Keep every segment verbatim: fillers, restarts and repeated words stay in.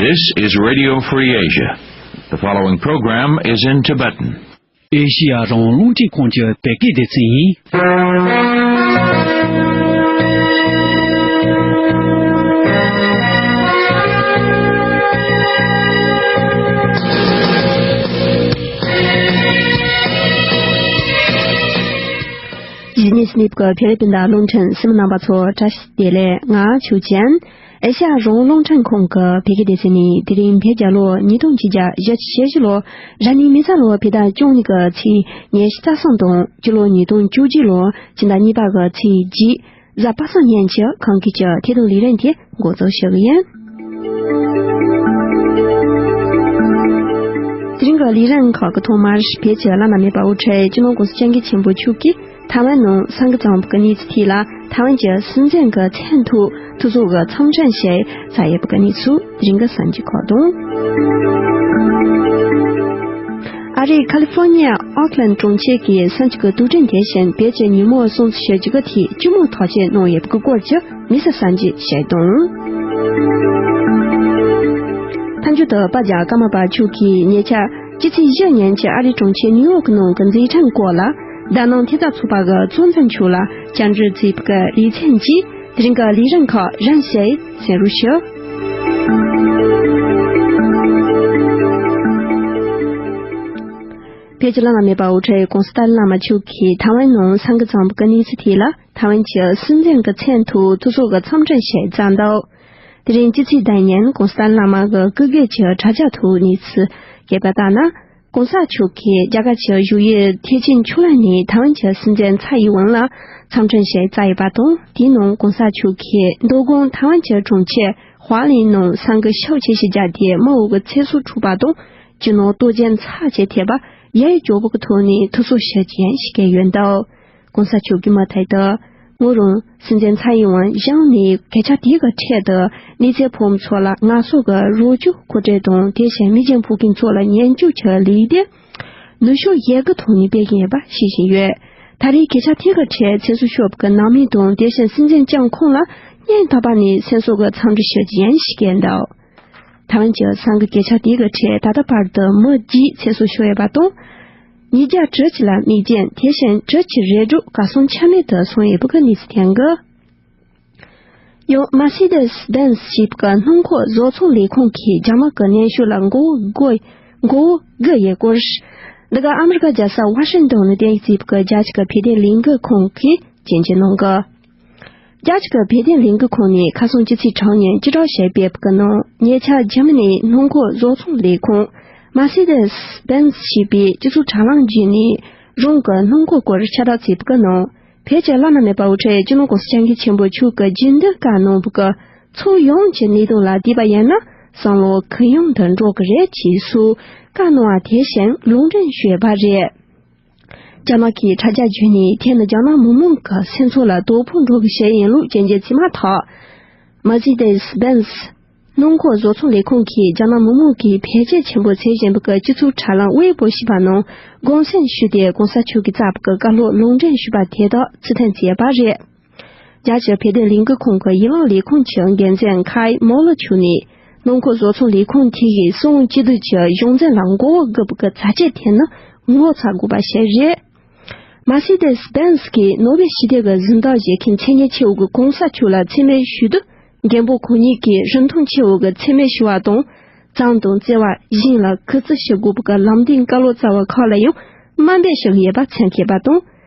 This is Radio Free Asia. The following program is in Tibetan. ཨེ་ཤི་ཡ་རང་དབང་རླུང་འཕྲིན་ཁང་གི་བོད་སྐད་སྡེ་ཚན་ཡིན། གཞི་ནས་སླེབས་ཀྱི་བོད་རིགས་སྤུན་ཟླ་རླུང་འཕྲིན་གསན་མི་རྣམ་པ་ཚོ་བཀྲ་ཤིས་བདེ་ལེགས། ང་ཆོས་ཅན། ཨེ་ཤ་ཡ་རང་དབང་རླུང་འཕྲིན་ཁང་གི་བོད་སྐད་སྡེ་ཚན་ནས་དེ་རིང་བོད་རྒྱལ་ལོ་ཉིས་སྟོང་ཆིག་བརྒྱ་བཞི་བཅུ་ཞེ་བཞི་ལོ་རབ་གནས་མེ་བཟའ་ལོ་བོད་ཟླ་བཅུ་གཉིས་ཀྱི་ཚེས་ཉི་ཤུ་རྩ་གསུམ་དང་སྤྱི་ལོ་ཉིས་སྟོང་བཅུ་གཅིག་ལོ་ཕྱི་ཟླ་གཉིས་པ་གི་ཚེས་བརྒྱད། གཟའ་པ་སངས་ཉིན་གྱི་ཁམས་སྐད་ཀྱི་ཐད་གཏོང་ལས་རིམ་དེ་འགོ་འཛུགས་ཞུ་གི་ཡིན། དེ་རིང་གི་ལས་རིམ་ཁག་གི་ཐོག་མར་བོད་ཀྱི་བླ་ན་མེད་པ་དབུ་ཁྲིད་སྤྱི་ནོར་༸གོང་ས་༸སྐྱབས་མགོན་ཆེན་པོ་མཆོག་གིས་ཐའེ་ཝན་ནང་ས་འགུལ་བརྩམས་པའི་གནས་ཚུལ་ཐད་ལ་ཐའེ་ཝན་གྱི་སྲིད་འཛིན་གྱི་མཚན་ཐོག་ཐུགས་གསོ་གི་འཚམས་འཕྲིན་ཞིག་བསྩལ་ཡོད་པའི་གནས་ཚུལ་དེ་རིང་གི་གསར་འགྱུར་ཁག་དང་། ཨ་རིའི་ཁ་ལི་ཧྥོར་ནི་ཡ་ཨོག་ལན་གྲོང་ཁྱེར་གྱི་སུམ་ཅུ་གི་དུས་དྲན་དེ་བཞིན་བོད་ཀྱི་ཉིན་མོ་སྲུང་བརྩི་ཞུ་རྒྱུ་གི་ཐད་སྤྱི་དམངས་ཐག་གཅོད་གནང་ཡོད་པའི་སྐོར་གྱི་མི་སེར་གསར་འགྱུར་ཞིག་དང་། མཐའ་མཇུག་ཏུ་དཔལ་ལྡན་ཀརྨ་པ་མཆོག་གིས་ཉེ་ཆར་སྤྱི་ཚེས་བཞི་ཉིན་གྱི་ཨ་རིའི་གྲོང་ཁྱེར་ནིའུ་ཡོག་ནང་གི་མཛད་འཕྲིན་སྐོར་ལ་དཱ་ནང་ཐེབས་རྩ་ཚོགས་པ་གི་གཙོ་འཛིན་མཆོག་ལ་བཅར་འདྲི་མཛད་པའི་ལེ་ཚན་གྱིས་དེ་རིང་གི་ལས་རིམ་ཁག་རིམ་བཞིན་གསན་རོགས་ཞུ། བོད་ཀྱི་བླ་ན་མེད་པ་དབུ་ཁྲིད་༸གོང་ས་ཏཱ་ལའི་བླ་མ་མཆོག་གིས་ཐའེ་ཝན་ནང་ས་འགུལ་བརྩམས་པའི་གནས་ཚུལ་ཐད་ལ་ཐའེ་ཝན་གྱི་སྲིད་འཛིན་གྱི་མཚན་ཐོག་ཐུགས་གསོ་གི་འཚམས་འཕྲིན་ཞིག་བསྩལ་འདུག་དེ་རིང་སྤྱི་ཚེས་བདུན་ཉིན་༸གོང་ས་ཏཱ་ལའི་བླ་མ་གི་སྐུ་སྒེར་གྱི་དྲ་རྒྱ་ཐོག་གནས་ཚུལ་སྤེལ་བ་ལྟར་ན། ༸གོང་ས་མཆོག་གིས་རྒྱ་གར་གྱི་བཞུགས་ཡུལ་ཐེ་ཆེན་ཆུ་ལན་ནས་ཐའེ་ཝན་གྱི་སྲིད་འཛིན་ཚའེ་ཡིན་ཝེན་ལ་འཚམས་འཕྲིན་ཞིག་བསྩལ་ཡོད་པ་དང་། དེའི་ནང་༸གོང་ས་མཆོག་གིས་མདོ་དགོང་ཐའེ་ཝན་གྱི་གྲོང་ཁྱེར་ཧྭ་ལི་ནང་ས་འགུལ་ཤུགས་ཆེ་ཞིག་བརྒྱབ་སྟེ་མི་དགུ་གི་ཚེ་སྲོག་འཕྲོག་པ་དང་། སྤྱི་ནོར་སྟོབས་ཆེན་ཚབས་ཆེ་ཐེབས་པར་ཡ་ཡི་གྱོག་པོ་གི་ཐོག་ནས་ཐུགས་གསོ་ཞུ་རྒྱུ་ཡིན་ཞེས་བཀོད་ཡོད་འདུག ༸གོང་ས་མཆོག་གིས་མུ་མཐུད་དུ། ངོས་རང་སྲིད་འཛིན་ཚའེ་ཡིན་ཝེན་བཞེངས་ནས་སྐད་ཆ་དེ་གི་འཕྲལ་དུ་གནས་ཚུལ་ཕོག་མི་ཚོ་ལ་ངལ་གསོ་གི་རོགས་སྐྱོར་མཁོ་སྤྲོད་དང་། དེ་བཞིན་མི་རྒན་ཕོ་རྒན་ཚོ་ལ་ཉན་སྐྱོར་གྱི་ལས་དོན་ནུས་ཤུགས་ཡོད་རྒུ་ཐོག་ནས་སྤེལ་གྱིན་ཡོད་པ་ཤེས་བཞིན་ཡོད། ད་རེས་སྐད་ཆ་དེ་གི་འཕྲལ་ཚེ་སྲོག་ཤོར་བའི་ནང་མི་དང་། དེ་བཞིན་སྲིད་འཛིན་བསྐྱངས་ཁོངས་ལ་སྙིང་ཐག་པ་ནས་སེམས་གསོ་གི་འཚམས་འདྲི་ཞུ་རྒྱུ་ཡིན་ཞེས་བཀོད་འདུག་ཐའེ་ཝན་གྱི་ས་འགུལ་སྐད་ཆ་དེ་གི་འཕྲལ་ད་ལྟ་བར་དུ་མི་བརྒྱད་ཚེ་སྲོག་ཤོར་ཡོད་པ་དང་། ཉིས་བརྒྱ་དྲུག་ཅུ་ལ་རྨས་སྐྱོན། དེ་བཞིན་དྲུག་ཅུ་རེ་དྲུག་གར་སོང་ཆ་མེད་དུ་སོང་ཡོད་པའི་གནས་ཚུལ་ཐོན་གི་ཡོད། མར་སི་ཌེས་བྷེན་སི་ཞེས་པའི་སྣུམ་འཁོར་བཟོ་ཚོང་ལས་ཁང་གིས་རྒྱ་ནག་གི་ནུས་ཤུགས་ལ་མགོ་བོ་སྒུར་མགོ་བོ་སྒུར་ཡོད་སྐོར། འདི་ག་ཨ་མི་རི་ཀ་རྒྱལ་ས་ཝ་ཤིང་ཏོན་ནས་རྟེན་གཞི་བྱས་པའི་རྒྱ་ཆེ་གི་བོད་དོན་ལས་འགུལ་ཁང་གིས་སྐྱོན་བརྗོད་གནང་གི་རྒྱ་ཆེ་གི་བོད་དོན་ལས་འགུལ་ཁང་ནས་ཁ་སང་སྤྱི་ཚེས་དྲུག་ཉིན་སྤྱི་བསྒྲགས་ཤིག་སྤེལ་བའི་ནང་། ཉེ་ཆར་འཇར་མ་ནིའི་སྣུམ་འཁོར་བཟོ་ཚོང་ལས་ཁང་མར་སི་ཌེས་བྷེན་སི་ཞེས་པས་སྤྱི་ཚོགས་དྲ་ལམ་བརྒྱུད་ནས་རང་གི་སྣུམ་འཁོར་སྐོར་ཁྱབ་བསྒྲགས་བྱས་པའི་ནང་། བོད་ཀྱི་བླ་ན་མེད་པ་དབུ་ཁྲིད་སྤྱི་ནོར་༸གོང་ས་༸སྐྱབས་མགོན་ཆེན་པོ་མཆོག་གིས་རྒྱུན་ལྡན་བཀའ་གནང་བའི་ཕྱོགས་ཡོངས་ཀྱི་གནད་དོན་ལ་བལྟས་པ་ཡིན་ན་བསམ་བློ་གུ་ཡངས་དུ་འགྲོ་གི་རེད་ཅེས་སོགས་བཀའ་གནང་བ་དེ་བཞིན་ལུང་འདྲེན་ཞུས་པ་རེད། རྒྱ་ནག་གི་དྲ་རྒྱ་བརྒྱུད་ནས་དེ་ནི་རྒྱ་ནག་མི་མང་གི་སེམས་ཚོར་ལ་དོ་ཕོག་འགྲོ་གི་ཞིག་ཡིན་ལུགས་སྐྱོན་བརྗོད་བྱས་མ་ཐག་མར་སི་ཌེས་བྷེན་སི་སྣུམ་འཁོར་བཟོ་ཚོང་ལས་ཁང་གིས་རྒྱ་ནག་མི་མང་གིས་བེད་སྤྱོད་ཆེན་པོ་བྱེད་བཞིན་པའི་སྤྱི་ཚོགས་དྲ་ལམ་ཝེ་པོ་ཞེས་པ་ནང་དགོངས་སེལ་ཞུས་ཏེ། ༸གོང་ས་མཆོག་གིས་བསྩལ་བའི་བཀའ་སློབ་ལུང་འདྲེན་ཞུས་པ་དེ་དག་ཚུལ་མཐུན་བྱས་པ་རེད། རྒྱ་ཆེ་བོད་དོན་ལས་འགུལ་ཁང་གི་ཡིད་ལོག་ལས་ཁུངས་ཀྱི་འགན་འཛིན་ཁའི་མོ་ལོ་མཆོག་ནས། སྣུམ་འཁོར་བཟོ་ཚོང་ལས་ཁང་དེ་ཡིས་སྲིད་དབང་སྤྱི་འཐུས་ཀྱི་གཞུང་འཛིན་ལ་མགོ་བོ་སྒུར་བའི་བྱ་སྤྱོད་དེ་ནི་ངོ་ཚ་དགོས་པ་ཞིག་རེད། མར་སི་ཌེས་བྷེན་སི་གིས་ནོ་བེལ་ཞི་བདེ་གི་གཟེངས་རྟགས་བཞེས་མཁན་མཚན་སྙན་ཆེ་བོ་གི་གོང་ས་མཆོག་ལ་མཚན་སྨད་ཞུས་དུས། མགོན་པོ་ཁོང་ཉིད་ཀྱིས་རིན་ཐང་ཆེ་བོ་གི་མཚན་སྨད་ཞུ་བ་དང་། བྱམས་དང་བརྩེ་བ། གཞན་ལ་གུས་བརྩི་ཞུ་དགོས་པའི་ལམ་སྟོན་བཀའ་སློབ་སྩལ་བ་ཁག་ལ་ཡང་དམའ་འབེབས་ཞུ་གི་ཡོད་པ་མཚོན་མཁས་པ་དང་།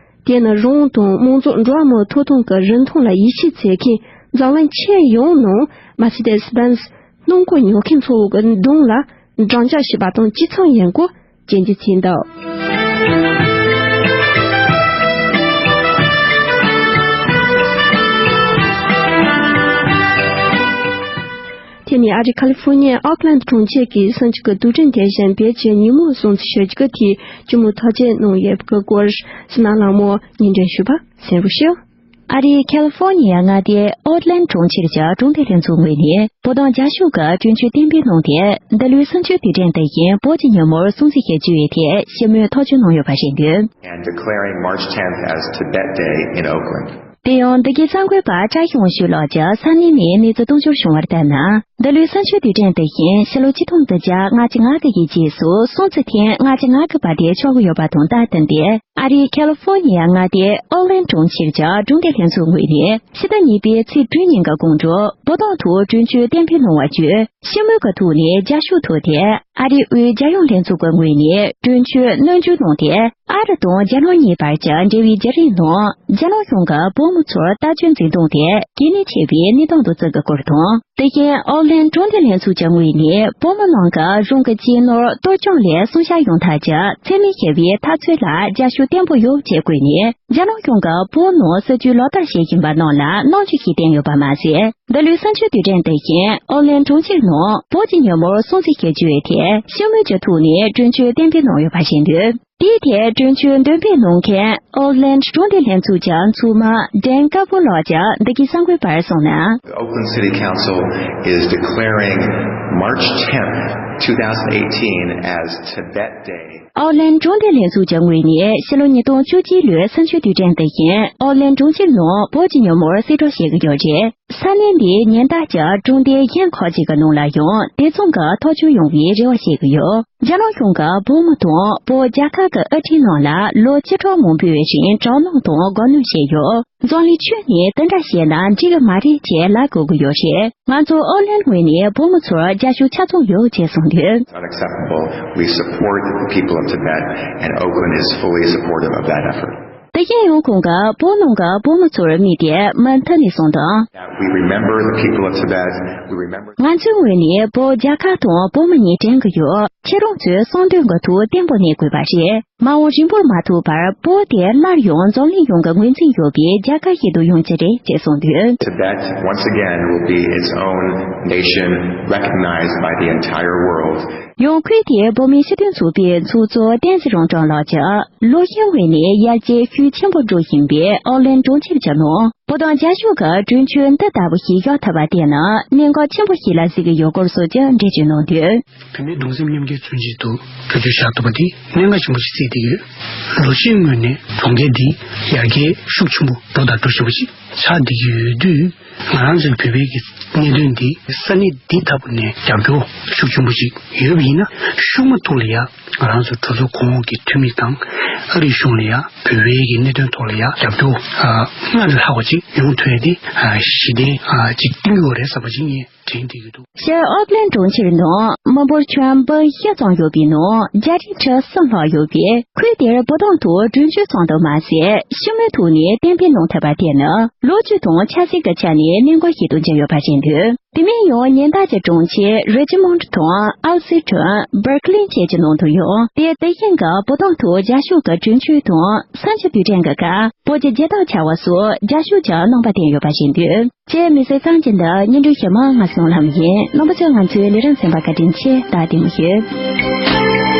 དེ་ནི་རང་དབང་དང་དམངས་གཙོ་འགྲོ་བ་མིའི་ཐོབ་ཐང་གི་རིན་ཐང་ལ་ཡིད་ཆེས་བྱེད་མཁན་འཛམ་གླིང་ཁྱོན་ཡོངས་ནང་མར་སི་ཌེས་བྷེན་སི་སྣུམ་འཁོར་ཉོ་མཁན་ཚོ་གི་གདོང་ལ་འགྲམ་ལྕག་ཞུས་པ་དང་གཅིག་མཚུངས་ཡིན་སྐོར་སྐྱོན་བརྗོད་བྱས་འདུག་དེ་ནས་ཨ་རི་ཁ་ལི་ཧྥོར་ནི་ཡའི་ཨོག་ལན་གྲོང་ཁྱེར་གྱི་སུམ་ཅུ་གི་དུས་དྲན་དེ་བཞིན་བོད་ཀྱི་ཉིན་མོ་སྲུང་བརྩི་ཞུ་རྒྱུ་དེ་སྤྱི་མོས་ཐག་བཅད་གནང་ཡོད་པའི་སྐོར་སི་ན་ལྷ་མོ་སྙན་སྒྲོན་ཞུས་པ་གསན་རོགས་ཞུ། ཨ་རིའི་ཁ་ལི་ཧྥོར་ནི་ཡ་མངའ་སྡེའི་ཨོག་ལན་གྲོང་ཁྱེར་གྱི་གྲོང་སྡེ་ལྷན་ཚོགས་ངོས་ནས་བོད་དོན་རྒྱབ་སྐྱོར་གྱི་གྲོས་ཆོད་གཏན་འབེབས་གནང་སྟེ། འདི་ལོའི་སུམ་ཅུ་དུས་དྲན་དེ་བཞིན་བོད་ཀྱི་ཉིན་མོར་སྲུང་བརྩི་ཞུ་རྒྱུའི་ཐད་ཞིབ་མོས་ཐག་གཅོད་གནང་ཡོད་པ་རེད་འདུག And declaring March tenth as Tibet Day in Oakland. དེ་ཡང་འདི་གའི་གསར་འགོད་པ་བཀྲ་ཤིས་དབང་ཕྱུག་ལགས་ཀྱིས་ས་གནས་ནས་གནས་ཚུལ་གཏོང་ཕྱོགས་བྱུང་བར་ལྟར་ན། འདི་ལོའི་གསུམ་བཅུའི་དུས་དྲན་དེ་བཞིན་ཕྱི་ལོ་ཆིག་སྟོང་དགུ་བརྒྱ་ལྔ་བཅུ་ང་དགུ་ཡི་རྗེས་སུ་སྲུང་བརྩི་ཐེངས་ལྔ་བཅུ་ང་དགུ་པ་དེ་ཆགས་ཀྱི་ཡོད་པ་དང་སྟབས་བསྟུན་ཏེ། ཨ་རིའི་ཁ་ལི་ཧྥོ་ནི་ཡ་མངའ་སྡེའི་ཨོ་ལན་གྲོང་ཁྱེར་གྱི་གྲོང་སྡེ་ལྷན་ཚོགས་ངོས་ནས་ཕྱི་ཟླ་གཉིས་པའི་ཚེས་དྲུག་ཉིན་གྱི་དགོང་དྲོ་བོད་དོན་ཐོག་གྲོས་ཆོད་གཏན་འབེབས་གནང་བ་བརྒྱུད། ཞི་མོལ་གྱི་ཐོག་ནས་རྒྱབ་སྐྱོར་ཐོབ་སྟེ། ཨ་རིའི་དབུས་རྒྱལ་ཡོངས་ལྷན་ཚོགས་ཀྱི་ངོས་ནས་གྲོས་ཆོད་སྣོན་འཇོག་གནང་སྟེ། ཨ་རི་དང་རྒྱ་ནག་གཉིས་བར་གྱི་འབྲེལ་བའི་བརྒྱུད་རིམ་ནང་། རྒྱ་ནག་གཞུང་གིས་བོད་མི་ཚོར་ལྟ་སྐྱོང་འཛིན་སྟངས་དེ་གལ་གནད་ཆེ་བའི་གནས་སྟངས་དུ་བརྩི་དགོས་སྐོར་དང་། དེ་བཞིན་ཨོ་ལན་གྲོང་སྡེ་ལྷན་ཚོགས་ཀྱི་ངོས་ནས་བོད་མི་རྣམས་ཀྱིས་རང་གི་གཅེས་ནོར་གཏོར་སྐྱོན་ལས་སྲུང་བྱ་ཡོང་ཐབས་ཀྱི་འཚེ་མེད་ཞི་བའི་འཐབ་རྩོད་ལ་རྒྱབ་སྐྱོར་བརྟན་པོ་ཡོད་ཅེས་བཀོད་ནས། རྒྱ་ནག་གཞུང་གིས་བོད་ནང་སྲིད་བྱུས་ལག་བསྟར་བྱེད་བཞིན་པ་རྣམས་ལ་སྣང་ཆུང་ཞིག་བསྟན་ཡོད་པ་མ་ཟད། འདི་ལོའི་གསུམ་བཅུའི་དུས་དྲན་དེ་བཞིན་ཨོ་ལན་གྲོང་ཁྱེར་ནང་བོད་ཀྱི་ཉིན་མོར་སྲུང་བརྩི་ཞུ་རྒྱུའི་ཐད་ཞི་མོལ་གྱི་ཐོག་ནས་གྲོས་ཆོད་གཏན་འབེབས་གནང་ཡོད་པ་བཞིན་དུ། དེའི་ཐད་གྲོས་ཆོད་འདོན་སྤེལ་གནང་མཁན་ཨོ་ལན་གྲོང་སྡེ་ལྷན་ཚོགས་ཀྱི་ཚོགས་མི་ཌན་ཀ་པོ་ལགས་ཀྱིས་འདི་གའི་གསར་འགོད་པར་གསུངས་ན། The Oakland City Council is declaring March tenth, two thousand eighteen as Tibet Day. ཨོ་ལན་གྲོང་སྡེ་ལྷན་ཚོགས་ཀྱི་ངོས་ནས་ཕྱི་ལོ་ཉིས་སྟོང་བཅུ་གཅིག་ལོའི་གསུམ་བཅུའི་དུས་དྲན་དེ་བཞིན་ཨོ་ལན་གྲོང་ཁྱེར་ནང་བོད་ཀྱི་ཉིན་མོར་གསལ་བསྒྲགས་བྱེད་ཀྱི་ཡོད་རེད། ས་གནས་འདིའི་ཉེན་བརྡ་ཀྱང་གྲོང་སྡེ་གཞན་ཁག་ཅིག་གི་ནང་ལ་ཡང་དེ་མཚུངས་ཀྱི་ཐག་གཅོད་ཡོང་བའི་རེ་བ་བྱེད་ཀྱི་ཡོད། རྒྱ་ནག་གཞུང་གིས་བོད་མི་དང་བོད་རྒྱལ་ཁབ་ཀྱི་དབུ་ཁྲིད་རྣམས་ལ་ལོ་བཅུ་ཕྲག་མང་པོའི་རིང་དྲག་གནོན་དང་དགོས་གནོན་བྱས་ཡོད། འཛམ་གླིང་ཁྱོན་ནས་དེ་འདྲ་བྱས་ན་འགྲིག་གི་མ་རེད་ཅེས་ལབ་དགོས་ཀྱི་ཡོད་རེད། ང་ཚོ་ཨོ་ལན་ངོས་ནས་བོད་མི་ཚོར་རྒྱབ་སྐྱོར་ཆ་ཚང་ཡོད་ཅེས་གསུངས་འདུག It's unacceptable. We support the people of Tibet, and Oakland is fully supportive of that effort. དེ་བཞིན་ཡང་ཁོང་གིས་བོད་ནང་གི་བོད་མི་ཚོར་དམིགས་ཏེ་མུ་མཐུད་ནས་གསུངས་དོན། That we remember the people of Tibet. We remember. ང་ཚོའི་ངོས་ནས་བོད་རྒྱལ་ཁབ་དང་བོད་མི་གཉིས་དྲན་གྱི་ཡོད། ཁྱེད་རང་ཚོས་གསང་དོན་གྱི་ཐོག་བརྟན་པོ་གནས་དགོས་པ་རེད། མ་འོངས་རིང་པོར་མ་ཐུག་པར་བོད་དེ་སླར་ཡང་འཛམ་གླིང་ཡོངས་ཀྱི་ངོས་འཛིན་ཡོད་པའི་རྒྱལ་ཁབ་ཞིག་ཏུ་ཡོང་རྒྱུ་རེད་ཅེས་གསུངས་འདུག Tibet, once again, will be its own nation recognized by the entire world. ཡང་ཁུལ་དེའི་བོད་མིའི་སྤྱི་མཐུན་ཚོགས་པའི་ཚོགས་གཙོ་བསྟན་འཛིན་རིན་ལྡན་ལགས་ཀྱིས་ལོ་ཤས་སྔོན་ནས་ཡར་རྒྱས་ཤུགས་ཆེན་པོ་འགྲོ་བཞིན་པའི་ཨོ་ལན་གྲོང་ཁྱེར་གྱི་ནང་བོད་དོན་རྒྱབ་སྐྱོར་གྱི་གྲོས་ཆོད་འདི་ལྟ་བུ་ཞིག་བཞག་ཐུབ་པ་དེ་ནི་གནད་འགག་ཆེན་པོ་ཞིག་ལ་གཟིགས་ཀྱི་ཡོད་སྐོར་སོགས་ཀྱི་འགྲེལ་བརྗོད་གནང་འདུག་བོད་མིའི་གདུང་སེམས་མཉམ་སྐྱེད་མཚོན་བྱེད་དུ་གྲོས་ཆོད་བཞག་ཐུབ་པ་དེ་གནད་འགག་ཆེན་པོ་ཞིག་བརྩིས་བསྡད་ཡོད། ལོ་ཤས་སྔོན་ནས་གྲོང་ཁྱེར་འདི་ཡར་རྒྱས་ཤུགས་ཆེན་པོ་འགྲོ་དང་འགྲོ་བཞིན་པ་ཞིག་ཆགས་བསྡད་ཀྱི་ཡོད་དུས། ང་རང་ཚོའི་བོད་པའི་གི་གནད་དོན་འདི་ས་གནས་འདི་ལྟ་བུ་ནས་རྒྱབ་སྐྱོར་ཤུགས་ཆེན་པོ་ཞིག་ཡོད་པ་ཡིན་ན། ཤུགས་མ་ཐུག་ལ་ཡ་ང་རང་ཚོ་གྲོས་ཚོགས་གོང་འོག་གི་འཐུས་མི་དང་ཨ་རིའི་གཞུང་ལ་ཡ་བོད་པའི་གི་གནད་དོན་ཐོག་ལ་ཡ་རྒྱབ་སྐྱོར་ཨ་སྔར་ལས་ལྷག་པ་ཅིག་ཡོང་ཐུབ་ཡ་དེ་ཨ་གཞི་རྟེན་ཨ་ཅིག་བཏིང་གི་ཡོད་རེད་བསམ་པ་ཅིག་ངས་དྲན་བསྡད་ཀྱི་འདུག་ཤར་ཨོག་ལན་གྲོང་ཁྱེར་ནང་མི་འབོར་ཁྱོན་འབུམ་བཞི་ཙམ་ཡོད་པའི་ནང་རྒྱ་རིགས་ཁྲི་གསུམ་ལྷག་ཡོད་པས། ཁུལ་དེར་བོད་དོན་ཐོག་གྲོས་ཆོད་ཙམ་དུ་མ་ཟད། ཞི་མོལ་ཐོག་ནས་གཏན་འབེབས་གནང་ཐུབ་པ་དེ་ནི་ལོ་རྒྱུས་དང་ཆབ་སྲིད་ཀྱི་ཆ་ནས་གནད་འགག་ཞིག་ཏུ་གྱུར་ཡོད་པ་རེད་འདུག་དེ་མིན་ཡང་ཉེ་འདབས་ཀྱི་གྲོང་ཁྱེར་རི་ཅི་མོན་ཌི་དང་ཨལ་སི་ཊོན། སྦར་ཀི་ལིན་བཅས་ཀྱི་ནང་དུ་ཡང་དེ་དེ་བཞིན་གྱི་བོད་དོན་ཐོག་རྒྱབ་སྐྱོར་གྱི་གྲོས་ཆོད་དང་། གསུམ་བཅུའི་དུས་དྲན་གྱི་སྐབས་བོད་ཀྱི་རྒྱལ་དར་འཕྱར་བ་སོགས་རྒྱབ་སྐྱོར་གྱི་རྣམ་པ་བསྟན་ཡོད་པ་རེད་འདུག་ཅེས་མི་སེར་གསར་འགྱུར་འདི་སྙན་སྒྲོན་ཞུ་མི་ངག་གསུང་ལྷམ་ཡིན། རྣམ་པ་ཚོས་ང་ཚོའི་ལས་རིམ་གསན་པར་བཀའ་དྲིན་ཆེ། ད་བདེ་མོ་བྱོས།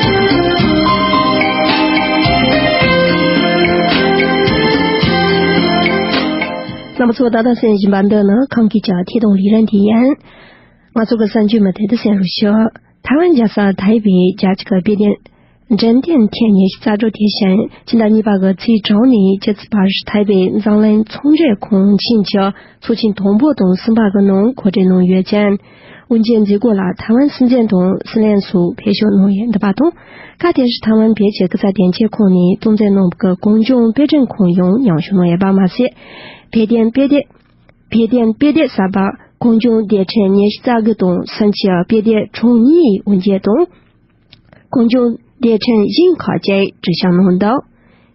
རྣམ་པ་ཚོ་ད་ལྟ་གསན་བཞིན་པ་འདི་ནི་ཁམས་སྐད་ཀྱི་ཐད་གཏོང་ལས་རིམ་དེ་ཡིན། ང་ཚོ་གི་གསར་འགྱུར་མུ་མཐུད་དུ་གསན་རོགས་ཞུ། ཐའེ་ཝན་རྒྱལ་ས་ཐའེ་པེ་རྒྱལ་སྤྱི་གི་དཔེ་སྟོན་འགྲེམས་སྟོན་ཐེངས་ཉི་ཤུ་རྩ་དྲུག་དེ་བཞིན་ཕྱི་ཟླ་གཉིས་པ་གི་ཚེས་དྲུག་ནས་བཅུ་གཅིག་བར་ཐའེ་པེ་འཛམ་གླིང་ཚོང་འབྲེལ་ཁང་ཆེན་གྱི་ཚོགས་ཆེན་དང་པོ་དང་གསུམ་པ་གི་ནང་གོ་སྒྲིག་གནང་ཡོད་ཅིང་། དབུ་འབྱེད་མཛད་སྒོ་ལ་ཐའེ་ཝན་སྲིད་འཛིན་དང་སྲིད་བློན་སོགས་ཕེབས་ཞུགས་གནང་ཡོད་འདུག་པ་དང་། སྐབས་དེར་ཐའེ་ཝན་བོད་ཀྱི་སྐུ་ཚབ་དོན་གཅོད་ཁང་ནས་གཏོང་མཛད་གནང་བའི་གངས་ལྗོངས་དཔེ་སྐྲུན་ཁང་ཡང་མཉམ་ཞུགས་གནང་ཡོད་པ་མ་ཟད། བོད་དོན་དཔེ་དེབ། བོད་དོན་དཔེ་དེབ་གསར་པ་གངས་ལྗོངས་རྡུལ་ཕྲན་ཉི་ཤུ་རྩ་དགུ་དང་གསུམ་གྱི་དཔེ་དེབ་གྲངས་གཉིས་ཡི་དབུ་འབྱེད་དང་། གངས་ལྗོངས་རྡུལ་ཕྲན་གཞན་ཁག་ཅིག་སྒྲིག་ཞིབ་གནང་འདུག་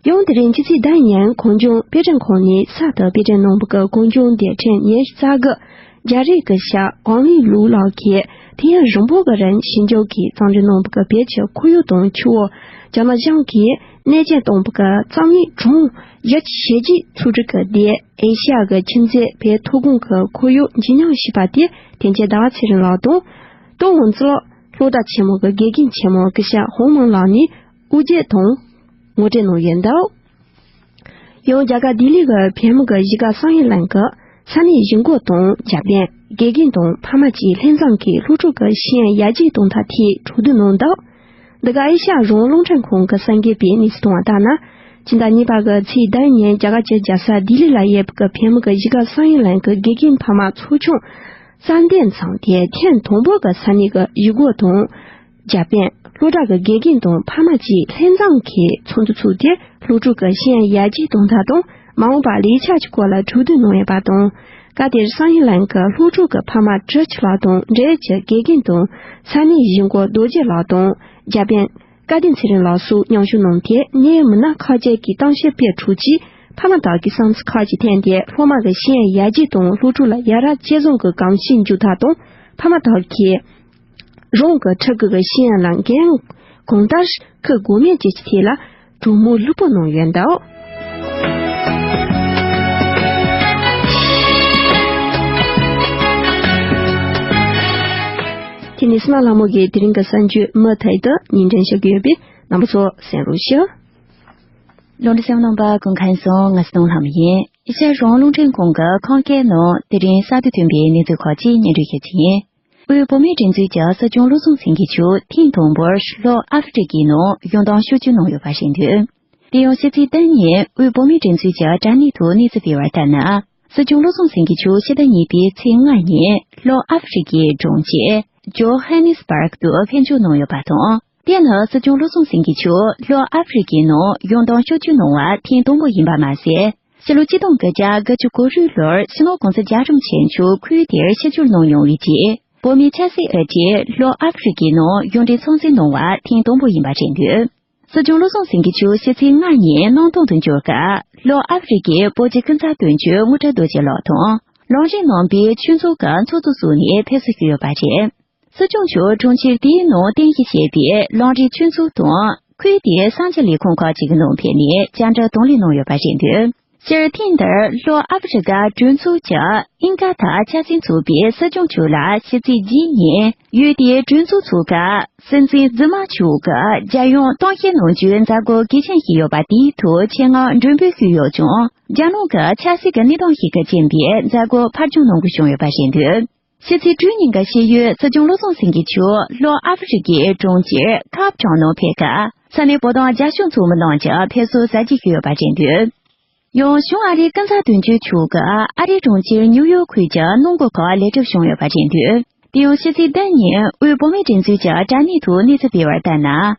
ཡང་དེ་རིང་ཕྱི་ཚེས་བདུན་ཉིན་གངས་ལྗོངས་དཔེ་སྐྲུན་ཁང་ནས་གསར་དུ་དཔེ་སྐྲུན་གནང་བའི་གངས་ལྗོངས་རྡུལ་ཕྲན་ཉི་ཤུ་རྩ་དགུ་རྒྱ་རིགས་ཀྱི་ཞབས་ཝང་ལི་ལུའུ་ལགས་ཀྱིས་དུས་ཡུན་རིང་པོ་གི་རིང་ཞིབ་འཇུག་གིས་བརྩམས་སྒྲིག་གནང་བའི་བོད་ཀྱི་ཁོར་ཡུག་དང་ཆུ་བོ། རྒྱ་ནག་གཞུང་གིས་གནོད་སྐྱོན་བཏང་བའི་རྩོམ་ཡིག་གྲངས་བཞི་བཅུ་ཞེ་གཅིག་ཚོགས་སྒྲིག་གི་སྟེགས། ཨེ་ཤ་ཡ་གི་ཁྱིམ་མཚེས་བོད་མཐོ་སྒང་གི་ཁོར་ཡུག་འཇིགས་སྣང་ཞེས་པ་དེ་དོན་གཅོད་ཟླ་བ་ཚེ་རིང་ལགས་དང་། ཏོག་དབང་རྩེ་ལ་སློབ་གྲྭ་ཆེན་མོ་གི་དགེ་རྒན་ཆེན་མོ་སྐུ་ཞབས་ཧོང་མིང་ལགས་ནས་དབུ་འབྱེད་དང་ངོ་སྤྲོད་གནང་ཡོད་འདུག་ཡང་རྒྱ་གར་ལྡི་ལི་གི་བོད་མི་གི་གཞིས་ཀ་བསམ་ཡས་གླིང་གི་ས་གནས་གཞིས་འགོ་དང་རྒྱབ་རྟེན་དགེ་རྒན་དང་ཕ་མ་བཅས་ལྷན་འཛོམས་ཀྱིས་སློབ་ཕྲུག་གི་ཤེས་ཡོན་ཡར་རྒྱས་གཏོང་ཐབས་ཐད་གྲོས་བསྡུར་གནང་འདུག་འདི་ག་ཨེ་ཤ་ཡ་རང་དབང་རླུང་འཕྲིན་ཁང་གི་གསར་འགོད་པས་གནས་ཚུལ་བཏང་བ་ལྟར་ན། ཕྱི་ཟླ་གཉིས་པ་གི་ཚེས་དགུ་ཉིན་རྒྱ་གར་གྱི་རྒྱལ་ས་ལྡི་ལི་ལ་ཡོད་པའི་བོད་མི་གི་གཞིས་ཀ་བསམ་ཡས་གླིང་གི་དགེ་རྒན་ཕ་མ་ཚོགས་ཆུང་གསར་འདེམས་ཚོགས་དེ་ཐེངས་དང་པོ་གི་ས་གནས་ཀྱི་གཞིས་འགོ་དང་། རྒྱ་དཔོན། སློབ་གྲྭ་གི་དགེ་རྒན་དང་ཕ་མ་བཅས་ལྷན་འཛོམས་ཀྱིས་ཚོགས་འདུ་ཚོགས་ཏེ། སློབ་ཕྲུག་གི་ཤེས་ཡོན་ཡར་རྒྱས་གཏོང་ཐབས་དང་། མ་འོངས་པར་ལས་འཆར་གྱི་སྐོར་ལ་གྲོས་བསྡུར་གནང་ཡོད་པ་དང་། སྐབས་དེར་བསམ་ཡས་གླིང་གི་སློབ་ཕྲུག་གི་ཕ་མ་དྲུག་ཅུ་ལྷག་དང་། འབྲེལ་ཡོད་ཀྱི་དགེ་རྒན་དང་། ས་གནས་གཞིས་འགོ་རྡོ་རྗེ་ལགས་དང་། རྒྱ་དཔོན་སྐལ་ལྡན་ཚེ་རིང་ལགས་སོགས་མཉམ་ཞུགས་གནང་སྟེ། གནད་ཡོད་མི་སྣ་ཁག་ཅིག་གིས་གཏམ་བཤད་སྤེལ་ཚུལ་གྱིས། ཕ་མ་དག་གིས་བསམ་ཚུལ་ཁག་ཅིག་བཏོན་ཏེ། སློབ་མ་གི་ཤེས་ཡོན་ཡར་རྒྱས་དང་། སློབ་ཕྲུག་ལ་ཡ་རབས་སྤྱོད་བཟང་གི་གོམས་གཤིས་འཇུག་ཐབས་དང་། ཕ་མ་དག་གིས་རང་གི་ཕྲུ་གུ་གི་ཤེས་ཡོན་ལ་འགན་གང་ལྟར་འཁུར་དགོས་མིན་བཅས་ཀྱི་ཐད་ལ་གྲོས་མོལ་ལྷུག་པོ་གནང་ཡོད་འདུག། དེ་ནས་སི་མ་ལྷ་མོ་གིས་དེ་རིང་གི་གསར་འགྱུར་མུ་མཐུད་དུ་སྙན་སྒྲོན་ཞུ་གི་ཡོད་པས། རྣམ་པ་ཚོ་གསན་རོགས་ཞུ། རླུང་འཕྲིན་གསན་རྣམ་པ་སྐུ་ཁམས་བཟང་། ང་ཚེ་སྟོན་ལྷ་མོ་ཡིན། ཨེ་ཤ་ཡ་རང་དབང་རླུང་འཕྲིན་ཁང་གི་ཁམས་སྐད་ནང་དེ་རིང་གསར་དུ་ཐོན་པའི་གནས་ཚུལ་ཁག་ཅིག་སྙན་སྒྲོན་ཞུ་རྒྱུ་ཡིན། དབུས་བོད་མིའི་སྒྲིག་འཛུགས་ཀྱི་སྲིད་སྐྱོང་བློ་བཟང་སེང་གེ་མཆོག་ཐེངས་དང་པོར་ལྷོ་ཨ་ཧྥེ་རི་ཀའི་ནང་ཡོང་ཐང་ཕྱོགས་བསྐྱོད་གནང་ཡོད་པ་རེད་འདུག། དེ་ཡང་ཕྱི་ཚེས་བདུན་ཉིན་དབུས་བོད་མིའི་སྒྲིག་འཛུགས་ཀྱི་དྲ་གནས་ཐོག་གནས་ཚུལ་སྤེལ་བ་ལྟར་ན། སྲིད་སྐྱོང་བློ་བཟང་སེང་གེ་མཆོག་ཕྱི་ཟླ་གཉིས་པའི་ཚེས་ལྔ་ཉིན་ལྷོ་ཨ་ཧྥེ་རི་ཀའི་གྲོང་ཁྱེར་ཇོ་ཧ་ནེ་སི་པར་དུ་ཕེབས་འབྱོར་གནང་ཡོད་པ་དང་། དེ་ནི་སྲིད་སྐྱོང་བློ་བཟང་སེང་གེ་མཆོག་ལྷོ་ཨ་ཧྥེ་རི་ཀའི་ནང་ཡོང་ཐང་ཕྱོགས་བསྐྱོད་གནང་བ་ཐེངས་དང་པོ་ཡིན་པ་མ་ཟད། ཕྱི་ལོ་ཆིག་སྟོང་དགུ་བརྒྱ་དགུ་བཅུ་གོ་དྲུག་ལོར་སྤྱི་ནོར་གོང་ས་རྒྱལ་བ་རིན་པོ་ཆེ་མཆོག་ཁུལ་དེར་ཆིབས་བསྒྱུར་གནང་མྱོང་བའི་རྗེས། བོད་མིའི་ཆབ་སྲིད་དབུ་ཁྲིད་ལྷོ་ཨ་ཧྥེ་རི་ཀའི་ནང་ཡོངས་འབྲེལ་ཚོགས་འཛིན་གནང་བ་ཐེངས་དང་པོ་ཡིན་པ་རེད་འདུག། སྲིད་སྐྱོང་བློ་བཟང་སེང་གེ་མཆོག་ཕྱི་ཚེས་ལྔ་ཉིན་གནམ་ཐང་དུ་འབྱོར་སྐབས། ལྷོ་ཨ་ཧྥེ་རི་ཀའི་བོད་ཀྱི་ཀུན་བཟང་དོན་གཅོད་དངུལ་ཁྲི་རྡོ་རྗེ་ལགས་དང་། ལམ་རིམ་ནང་པའི་ཆོས་ཚོགས་ཀྱི་ཚོགས་གཙོ་ཟུར་ནས་ཕེབས་བསུ་ཞུས་ཡོད་པ་རེད། སྲིད་སྐྱོང་མཆོག་གྲོང་ཁྱེར་དེའི་ནང་རྟེན་གཞི་བྱས་པའི་ལམ་རིམ་ཆོས་ཚོགས་དང་། ཁུལ་དེའི་གསར་འགྱུར་ལས་ཁུངས་ཁག་ཅིག་གི་ནང་ཕེབས་ནས་བཅར་འདྲི་དང་ལེན་གནང་ཡོད་པ་རེད་འདུག། སྤྱིར་ཐེངས་འདིར་ལྷོ་ཨ་ཧྥེ་རི་ཀ་གྲོས་ཚོགས་ཀྱི་ཨིན་ཀ་ཐ་འཆར་ཟིན་ཚོགས་པའི་སྲིད་སྐྱོང་མཆོག་ལ་ཕྱི་ཚེས་བརྒྱད་ཉིན་ཡུལ་དེའི་གྲོས་ཚོགས་ཚོགས་སྐབས་སྲིད་འཛིན་རྫུན་མ་མཆོག་གིས་རྒྱལ་ཡོངས་གཏམ་བཤད་གནང་རྒྱུའི་མཛད་སྒོ་གལ་ཆེན་ཞིག་ཡོད་པ་དེའི་ཐོག་ཆེད་མངགས་མགྲོན་འབོད་ཞུས་ཡོད་ཀྱང་། རྒྱལ་ནང་གི་ཆབ་སྲིད་ཀྱི་གནས་སྟངས་ཤིག་གི་རྐྱེན་པས་མཛད་སྒོ་ཕར་འགྱངས་གནང་དགོས་བྱུང་ཡོད་པ་རེད་འདུག། ཕྱི་ཚེས་དྲུག་ཉིན་གྱི་ཕྱི་ཡུལ་སྲིད་སྐྱོང་བློ་བཟང་སེང་གེ་མཆོག་ལྷོ་ཨ་ཧྥེ་རི་ཀའི་གྲོང་ཁྱེར་ཁེབ་ཊའུན་ནང་ཕེབས་སྐབས། ས་གནས་བོད་དོན་རྒྱབ་སྐྱོར་ཚོགས་མི་རྣམས་ཀྱིས་ཕེབས་བསུ་གཟབ་རྒྱས་ཞུས་ཡོད་པ་རེད་འདུག། ཡང་གཞུང་ཨ་རིའི་ཀུན་བཟང་དོན་གཅོད་མཆོག་གིས་ཨ་རིའི་གྲོང་ཁྱེར་ནིའུ་ཡོག་ཁུལ་གྱི་གནང་སྒོ་ཁག་ལེགས་གྲུབ་བྱུང་ཡོད་པ་རེད་འདུག། དེ་ཡང་ཕྱི་ཚེས་བདུན་ཉིན་དབུས་བོད་མིའི་སྒྲིག་འཛུགས་ཀྱི་དྲ་གནས་ཐོག་གནས་ཚུལ་སྤེལ་བར་ལྟར་ན།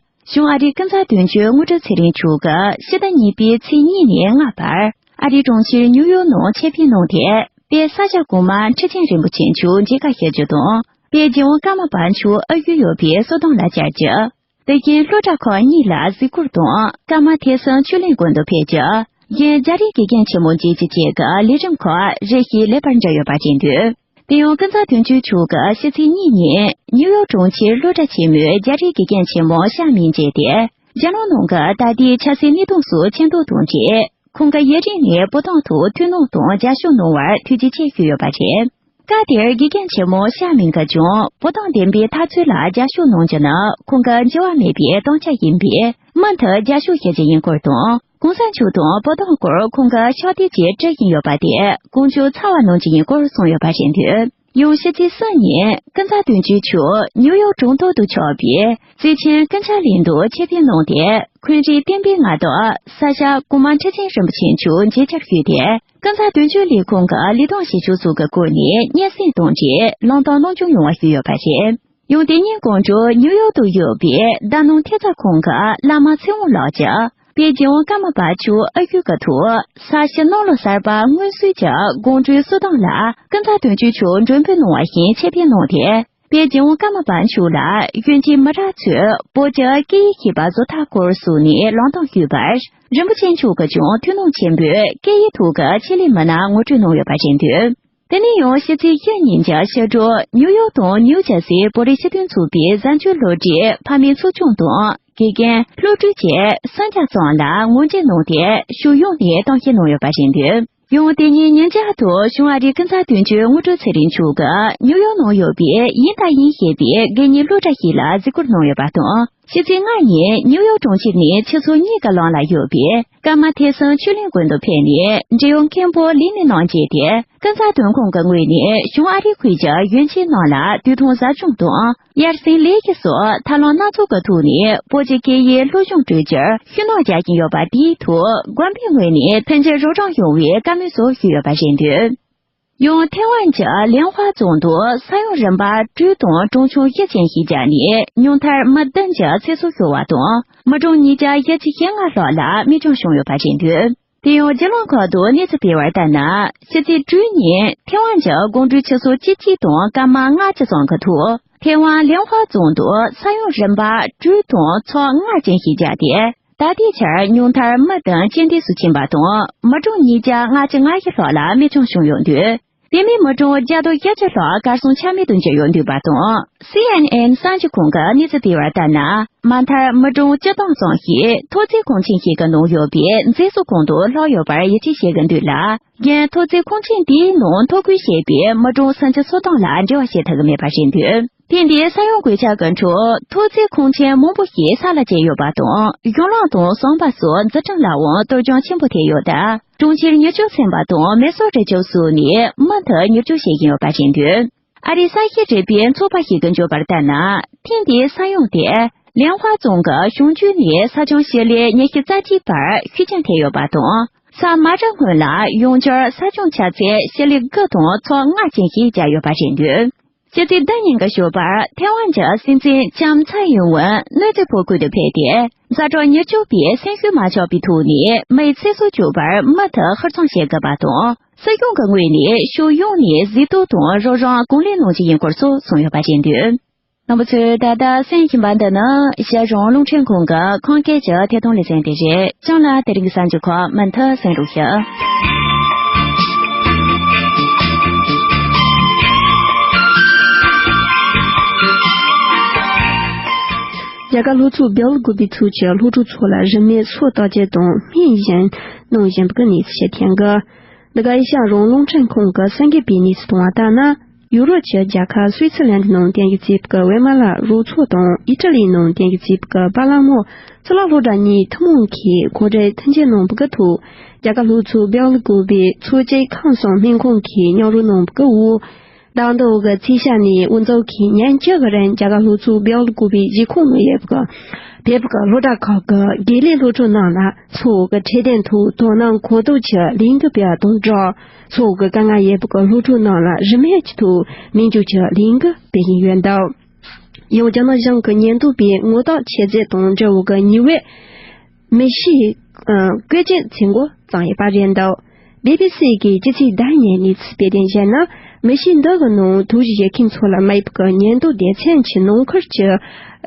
གཞུང་ཨ་རིའི་ཀུན་བཟང་དོན་གཅོད་དངུལ་ཁྲི་ཚེ་རིང་མཆོག་གིས་ཕྱི་ཟླ་གཉིས་པའི་ཚེས་གཉིས་ནས་ལྔ་བར་ཨ་རིའི་གྲོང་ཁྱེར་ནིའུ་ཡོག་ནང་ཆེད་ཕེབས་གནང་སྟེ། དཔལ་ས་སྐྱ་གོང་མ་ཁྲི་ཆེན་རིན་པོ་ཆེ་མཆོག་མཇལ་ཁ་ཞུ་རྒྱུ་དང་། དཔལ་རྒྱལ་དབང་ཀརྨ་པ་མཆོག་ཨ་ཡུལ་ཡོད་པའི་གསོལ་ཐང་ལ་བཅར་རྒྱུ། དེ་བཞིན་སློབ་གྲྭ་ཁག་གཉིས་ལ་གཟིགས་སྐོར་དང་། ཀརྨ་ཐེག་གསུམ་ཆོས་གླིང་དགོན་དུ་ཕེབས་རྒྱུ། གཞན་རྒྱ་རིགས་དགེ་རྒན་ཆེན་མོ་མཇལ་རྒྱུ་བཅས་ཀྱི་ལས་རིམ་ཁག་རེ་ཞིག་ལེགས་པར་འགྲུབ་ཡོད་པ་རེད་འདུག། དེ་ཡང་ཀུན་བཟང་དོན་གཅོད་མཆོག་གིས་ཕྱི་ཚེས་གཉིས་ཉིན་ནིའུ་ཡོག་གྲོང་ཁྱེར་སློབ་གྲྭ་ཆེན་མོའི་རྒྱ་རིགས་དགེ་རྒན་ཆེན་མོ་ཤ་མིང་མཇལ་ཏེ། རྒྱལ་ནང་ནང་གི་ད་ལྟའི་ཆབ་སྲིད་གནས་སྟངས་སོགས་མཁྱེན་རྟོགས་གཏོང་ཆེད། ཁོང་གིས་ཡུན་རིང་ནས་བོད་དོན་ཐོག་ཐུགས་སྣང་དང་རྒྱབ་སྐྱོར་གནང་བར་ཐུགས་རྗེ་ཆེ་ཞུས་ཡོད་པ་རེད། སྐབས་དེར་དགེ་རྒན་ཆེན་མོ་ཤ་མིང་གིས་ཀྱང་བོད་དོན་བདེན་པའི་འཐབ་རྩོད་ལ་རྒྱབ་སྐྱོར་གནང་རྒྱུ་ནི་ཁོང་གི་འགྱུར་བ་མེད་པའི་དམ་བཅའ་ཡིན་པས། མུ་མཐུད་རྒྱབ་སྐྱོར་བྱེད་རྒྱུ་ཡིན་སྐོར་དང་། གོང་ས་མཆོག་དང་བོད་དོན་སྐོར་ཁོང་གིས་ཕྱག་དེབ་ཅིག་བྲི་བཞིན་ཡོད་པ་དེ་དགོངས་འཇགས་ཚ་བ་གནང་རྒྱུ་ཡིན་སྐོར་གསུངས་ཡོད་པ་རེད་འདུག། ཡང་ཕྱི་ཚེས་གསུམ་ཉིན་ཀུན་བཟང་དོན་གཅོད་མཆོག་ནིའུ་ཡོག་གྲོང་ཐོག་ཏུ་ཆགས་པའི་བརྩེ་ཆེན་ཀུན་ཁྱབ་གླིང་དུ་ཆེད་ཕེབས་གནང་སྟེ། འཁོན་རིགས་བསྟན་པའི་མངའ་བདག་ས་སྐྱ་གོང་མ་ཁྲི་ཆེན་རིན་པོ་ཆེ་མཆོག་མཇལ་བཅར་ཞུས་ཏེ། ཀུན་བཟང་དོན་གཅོད་ལས་ཁུངས་ཀྱི་ལས་དོན་བྱེད་ཕྱོགས་སོགས་ཀྱི་སྐོར་ནས་སྙན་སེང་དང་འབྲེལ་ལམ་སྟོན་གནང་སྐྱོང་ཡོང་བ་ཞུས་ཡོད་པ་རེད། ཡང་དེ་ཉིན་དགོང་དྲོ་ནིའུ་ཡོག་ཏུ་ཡོད་པའི་ཟླ་སྣང་ཐེབས་རྩ་ཁང་གི་བླ་མ་ཚེ་དབང་ལགས་ཀྱིས། དཔལ་རྒྱལ་དབང་ཀརྨ་པ་མཆོག་ཨ་ཡུལ་གྱི་ཐོག་ས་གཞི་གནམ་ལོ་གསར་པ་སྔོན་གསོལ་གྱི་དགོང་དྲོའི་གསོལ་ཐང་ལ་ཀུན་བཟང་དོན་གཅོད་མཆོག་མགྲོན་འབོད་གནང་བ་བཞིན་ཆེད་ཕེབས་གནང་སྟེ། དཔལ་རྒྱལ་དབང་ཀརྨ་པ་མཆོག་ལ་གཞོན་སྐྱེས་མི་རབས་ཚོས་བོད་ཀྱི་སྐད་ཡིག་ཤེས་པ་བཟོ་ཐབས་སྐོར་སོགས་ནས་ལམ་སྟོན་ཞུས་པར། རིན་པོ་ཆེ་མཆོག་གིས་ཀྱང་ཐུགས་སྣང་ཆེན་པོས་སྐད་ཡིག་ཐོག་གི་ཆེད་ལས་མི་སྣ་ངོ་སྤྲོད་གནང་ཡོད་པ་རེད་འདུག། དེ་ནས་ཡང་ཕྱི་ཚེས་བཞི་ཉིན་གྱི་ཕྱི་དྲོ་ནིའུ་ཡོག་དང་ནིའུ་ཇར་སིའི་བོད་རིགས་སྤྱི་མཐུན་ཚོགས་པའི་གཟའ་མཇུག་སློབ་གྲྭའི་ཕ་མའི་ཚོགས་ཆུང་དང་དགེ་རྒན་སློབ་ཕྲུག་བཅས་སུམ་བརྒྱ་ཙམ་ལ་ངོ་འཕྲད་གནང་སྟེ་ཕྱོགས་ཡོངས་ནས་གཏམ་བཤད་གནང་ཡོད་པ་རེད་འདུག། ཡང་དེ་ཉིན་ཉིན་རྒྱབ་ཏུ་གཞུང་ཨ་རིའི་ཀུན་བཟང་དོན་གཅོད་དངུལ་ཁྲི་ཚེ་རིང་མཆོག་གིས་ནིའུ་ཡོག་ནང་ཡོད་པའི་ཡིན་དང་ཡིན་ཞེས་པའི་དགེ་བསྙེན་སློབ་གྲྭ་ཞིག་ལ་གཟིགས་སྐོར་གནང་ཡོད་པ་དང་། ཕྱི་ཚེས་ལྔ་ཉིན་ནིའུ་ཡོག་གྲོང་ཁྱེར་ནས་ཆུ་ཚོད་གཉིས་ཀྱི་ལམ་ལ་ཡོད་པའི་ཀརྨ་ཐེག་གསུམ་ཆོས་གླིང་དགོན་དུ་ཕེབས་ནས་འབྲི་གུང་མཁན་པོ་ལི་ནི་ནང་མཇལ་ཏེ། ཀན་ཚ་དོན་ཁང་གི་ངོས་ནས་གཞུང་ཨ་རི་ཁུལ་གྱི་ཡོན་ཆེན་རྣམས་ལ་དུས་ཐུང་ཟབ་སྦྱོང་དང་། དབྱར་གསེང་ལས་ཀྱི་སོགས་ཐབས་ལམ་སྣ་ཚོགས་ཀྱི་ཐོག་ནས་བོད་ཀྱི་སྐད་ཡིག་སློབ་སྦྱོང་སྤྲོད་རྒྱུར་ཤུགས་སྣོན་རྒྱག་བཞིན་ཡོད་པ་དེའི་ཐོག་དགོན་པའི་ངོས་ནས་མཐུན་རྐྱེན་རོབ་རམ་ཡོང་བའི་བཀའ་མོལ་སོགས་ཞུས་ཡོད་པ་རེད་འདུག། ཡང་ཐའེ་ཝན་གྱི་ལིན་ཧྭ་རྫོང་དུ་ས་ཡོམ་རིམ་པ་དྲུག་དང་གྲོན་ཆུང་བཞི་ཅན་ཞིག་བརྒྱབ་ནས་ཉུང་མཐར་མི་བདུན་གྱི་ཚེ་སྲོག་ཤོར་བ་དང་། མི་གྲངས་ཉིས་བརྒྱ་བཞི་བཅུ་ཞེ་ལྔ་ལྷག་ལ་མེ་སྲེག་བྱུང་ཡོད་པ་རེད་འདུག། དེ་ཡང་བརྒྱུད་ལམ་ཁག་ཏུ་གནས་ཚུལ་སྤེལ་བར་ལྟར་ན། ཕྱི་ཚེས་དྲུག་ཉིན་ཐའེ་ཝན་གྱི་དགོང་དྲོའི་ཆུ་ཚོད་བཅུ་གཅིག་དང་སྐར་མ་ལྔ་བཅུ་ཙམ་གྱི་ཐོག་ཐའེ་ཝན་ལིན་ཧྭ་རྫོང་དུ་ས་ཡོམ་རིམ་པ་དྲུག་དང་ཚོགས་ལྔ་ཅན་ཞིག་བརྒྱབ་སྟེ། ད་ལྟའི་ཆར་ཉུང་མཐར་མི་བདུན་རྐྱེན་འདས་སུ་ཕྱིན་པ་དང་། མི་གྲངས་ཉིས་བརྒྱ་ལྔ་བཅུ་ང་བཞི་ལྷག་ལ་མེ་སྲེག་བྱུང་ཡོད་འདུག། དེ་མིན་མི་གྲངས་བརྒྱ་དང་བཞི་བཅུ་ལྷག་གར་སོང་ཆ་མེད་དུ་གྱུར་ཡོད་འདུག་པ་དང་། སི་ཨེན་ཨེན་གསར་འགྱུར་ཁང་གིས་གནས་ཚུལ་སྤེལ་བར་ལྟར་ན། མ་མཐར་མི་གྲངས་བཅུ་སྟོང་ཙམ་ཞིག་ཐོག་བརྩེགས་ཁང་ཆེན་ཞིག་གི་ནང་ཡོད་པའི་མཛེས་བཟོ་ཁང་དུ་ལྷོག་ཡོད་པར་ཡིད་ཆེས་བྱེད་ཀྱི་འདུག་ལ། རྒན་ཐོག་བརྩེགས་ཁང་ཆེན་དེའི་ནང་ཐོ་འགོད་བྱས་པའི་མི་གྲངས་སུམ་ཅུ་སོ་གྲངས་ལ་འབྲེལ་བ་བྱེད་ཐུབ་ཀྱི་མེད་པ་རེད་འདུག། ཐེངས་འདིའི་ས་ཡོམ་གོད་ཆག་གི་འཕྲོ་ཐོག་བརྩེགས་ཁང་ཆེན་མང་པོ་ཞིག་ས་ལ་བཅད་ཡོད་པ་དང་། གཞུང་ལམ་དང་ཟམ་པ་སོགས་འཛུགས་སྐྲུན་ལའང་གཏོར་སྐྱོན་ཆེན་པོ་ཐེབས་ཡོད་སྟབས། གྲོང་ཁྱེར་མྱུར་སྐྱོབ་ཚན་པ་དང་མེ་གསོད་རུ་ཁག་སོགས་ནས་མུ་མཐུད་མྱུར་སྐྱོབ་བྱེད་བཞིན་ཡོད་པ་རེད་འདུག། ཨ་རིའི་གསར་ཤེས་རིག་པའི་ཚོགས་པ་ཞིག་གིས་བརྗོད་པར་ལྟར་ན། ཐེངས་འདིའི་ས་ཡོམ་དེ་ལིན་ཧྭ་རྫོང་གི་གཞུང་རྒྱུད་ནས་ས་ཁྱོན་ཞི་ལི་ཉི་ཤུ་རྩ་གཅིག་བར་ཤུགས་རྐྱེན་ཐེབས་ཡོད་པ་དང་། ས་མ་རུབ་སྔོན་ལ་ཡང་བསྐྱར་ས་ཁྱོན་ཆ་ཚད་ཞི་ལི་དགུ་དང་ཚོགས་ལྔ་ཅན་ཞིག་བརྒྱབ་ཡོད་པ་རེད་འདུག། ཕྱི་ཚེས་བདུན་ཉིན་གྱི་ཞོགས་པར་ཐའེ་ཝན་གྱི་སྲིད་འཛིན་ལྕམ་ཚའེ་ཡིན་ཝུན་གནོད་འཚེ་ཕོག་ཁུལ་དུ་ཕེབས་ཏེ། ཛ་དྲག་མྱུར་སྐྱོབ་པས་སེམས་ཤུགས་མ་ཆག་པའི་ཐོག་ནས་མིའི་ཚེ་སྲོག་སྐྱོབ་པར་མུ་མཐུད་ཧུར་བརྩོན་བྱེད་དགོས་པ་དང་། སྲིད་གཞུང་གི་ངོས་ནས་ཕྱོགས་ཡོངས་ནས་གཟིགས་རྟོག་དང་རོགས་རམ་གང་ལེགས་གནང་བཞིན་ཡིན་སྐོར་སོགས་གསུངས་ཡོད་པ་རེད་འདུག། རྣམ་པ་ཚོས་ད་ལྟ་གསན་བཞིན་པ་འདི་ནི་རྒྱལ་གཞུང་རླུང་འཕྲིན་ཁང་གི་ཁམས་སྐད་ཀྱི་ཐད་གཏོང་ལེ་ཚན་དེ་རེད། ཁྱེད་རང་ལ་དེ་རིང་གི་གསར་འགྱུར་ཁག་མུ་མཐུད་གསན་རོགས་ཞུ། རྒྱ་གར་ལྷོ་ཕྱོགས་སྦེལ་ཀོབ་པའི་ཚོ་ཆེན་སློབ་ཕྲུག་ཚོ་ལ་རིན་མེད་སོ་བརྟག་དཔྱད་དང་སྨན་སྦྱིན་གནང་བཞིན་པའི་གནས་ཚུལ་ཞིག་ཐོན་གི། འདི་ག་ཨེ་ཤ་ཡ་རང་དབང་རླུང་འཕྲིན་ཁང་གི་གསར་འགོད་པས་གནས་ཚུལ་བཏང་བ་ལྟར་ན། ཡུ་རོབ་ཀྱི་རྒྱལ་ཁབ་སུད་སི་ལན་ནང་རྟེན་གཞི་བྱས་པའི་ཝེ་མ་ལ་རོགས་ཚོགས་དང་ཨི་ཊ་ལི་ནང་རྟེན་གཞི་བྱས་པའི་པཱ་ལ་མོ་གཙུག་ལག་སློབ་གྲྭ་གཉིས་ཐུན་མོང་གིས་གོ་སྒྲིག་མཐུན་འགྱུར་གནང་བའི་ཐོག་རྒྱ་གར་ལྷོ་ཕྱོགས་སྦེལ་ཀོབ་པའི་ཚོ་ཆེན་ཁམས་གསུམ་སྨན་ཁང་གིས་མཉམ་རུབ་གནང་བའི་འོག་ཟླ་འདིའི་ཚེས་ཤར་ནས་དབུ་འཛུགས་ཀྱིས་ཉིན་བཅུ་གི་རིང་རྒྱ་གར་ལྷོ་ཕྱོགས་སྦེལ་ཀོབ་པའི་གཞིས་ཁོངས་ནང་ཡོད་པའི་བོད་ཀྱི་སློབ་གྲྭ་ཁག་གི་དགེ་ལས་སློབ་ཕྲུག་རྣམས་ལ་ཚོགས་ཀྱི་འཕྲོད་བསྟེན་ཐོག་དོ་སྣང་གང་ཐུབ་ཀྱིས་ལས་འགུལ་སྤེལ་བ་དང་སྦྲགས། ཚོགས་ཀྱི་དཀའ་ངལ་ཡོད་པའི་སློབ་ཕྲུག་རྣམས་ལ་རིན་མེད་ཀྱི་ཐོག་སྨན་བཅོས་ཀྱི་ལས་འགུལ་སྤེལ་བཞིན་ཡོད་འདུག། ཡང་རྒྱ་ནག་གཞུང་གི་ཉེན་རྟོག་པས་ངོ་རྟགས་ཆད་ཟོས་དང་འབྲེལ་བའི་ཉེས་པའི་མི་ཤི་ཨ་བཀོལ་སྤྱོད་བྱེད་འགོ་བརྩམས་ཡོད་པ་རེད་འདུག། བི་བི་སི་གིས་ཕྱི་ཚེས་ཟླ་ཉིན་གནས་ཚུལ་སྤེལ་དོན་བྱས་ན། མི་ཤི་འདི་གི་ནང་དོགས་གཞི་བཞེས་མཁན་ཚོ་ལ་དམིགས་པའི་ཉེན་རྟོག་སྡེ་ཚན་གྱི་ནང་ཁུལ་གྱི་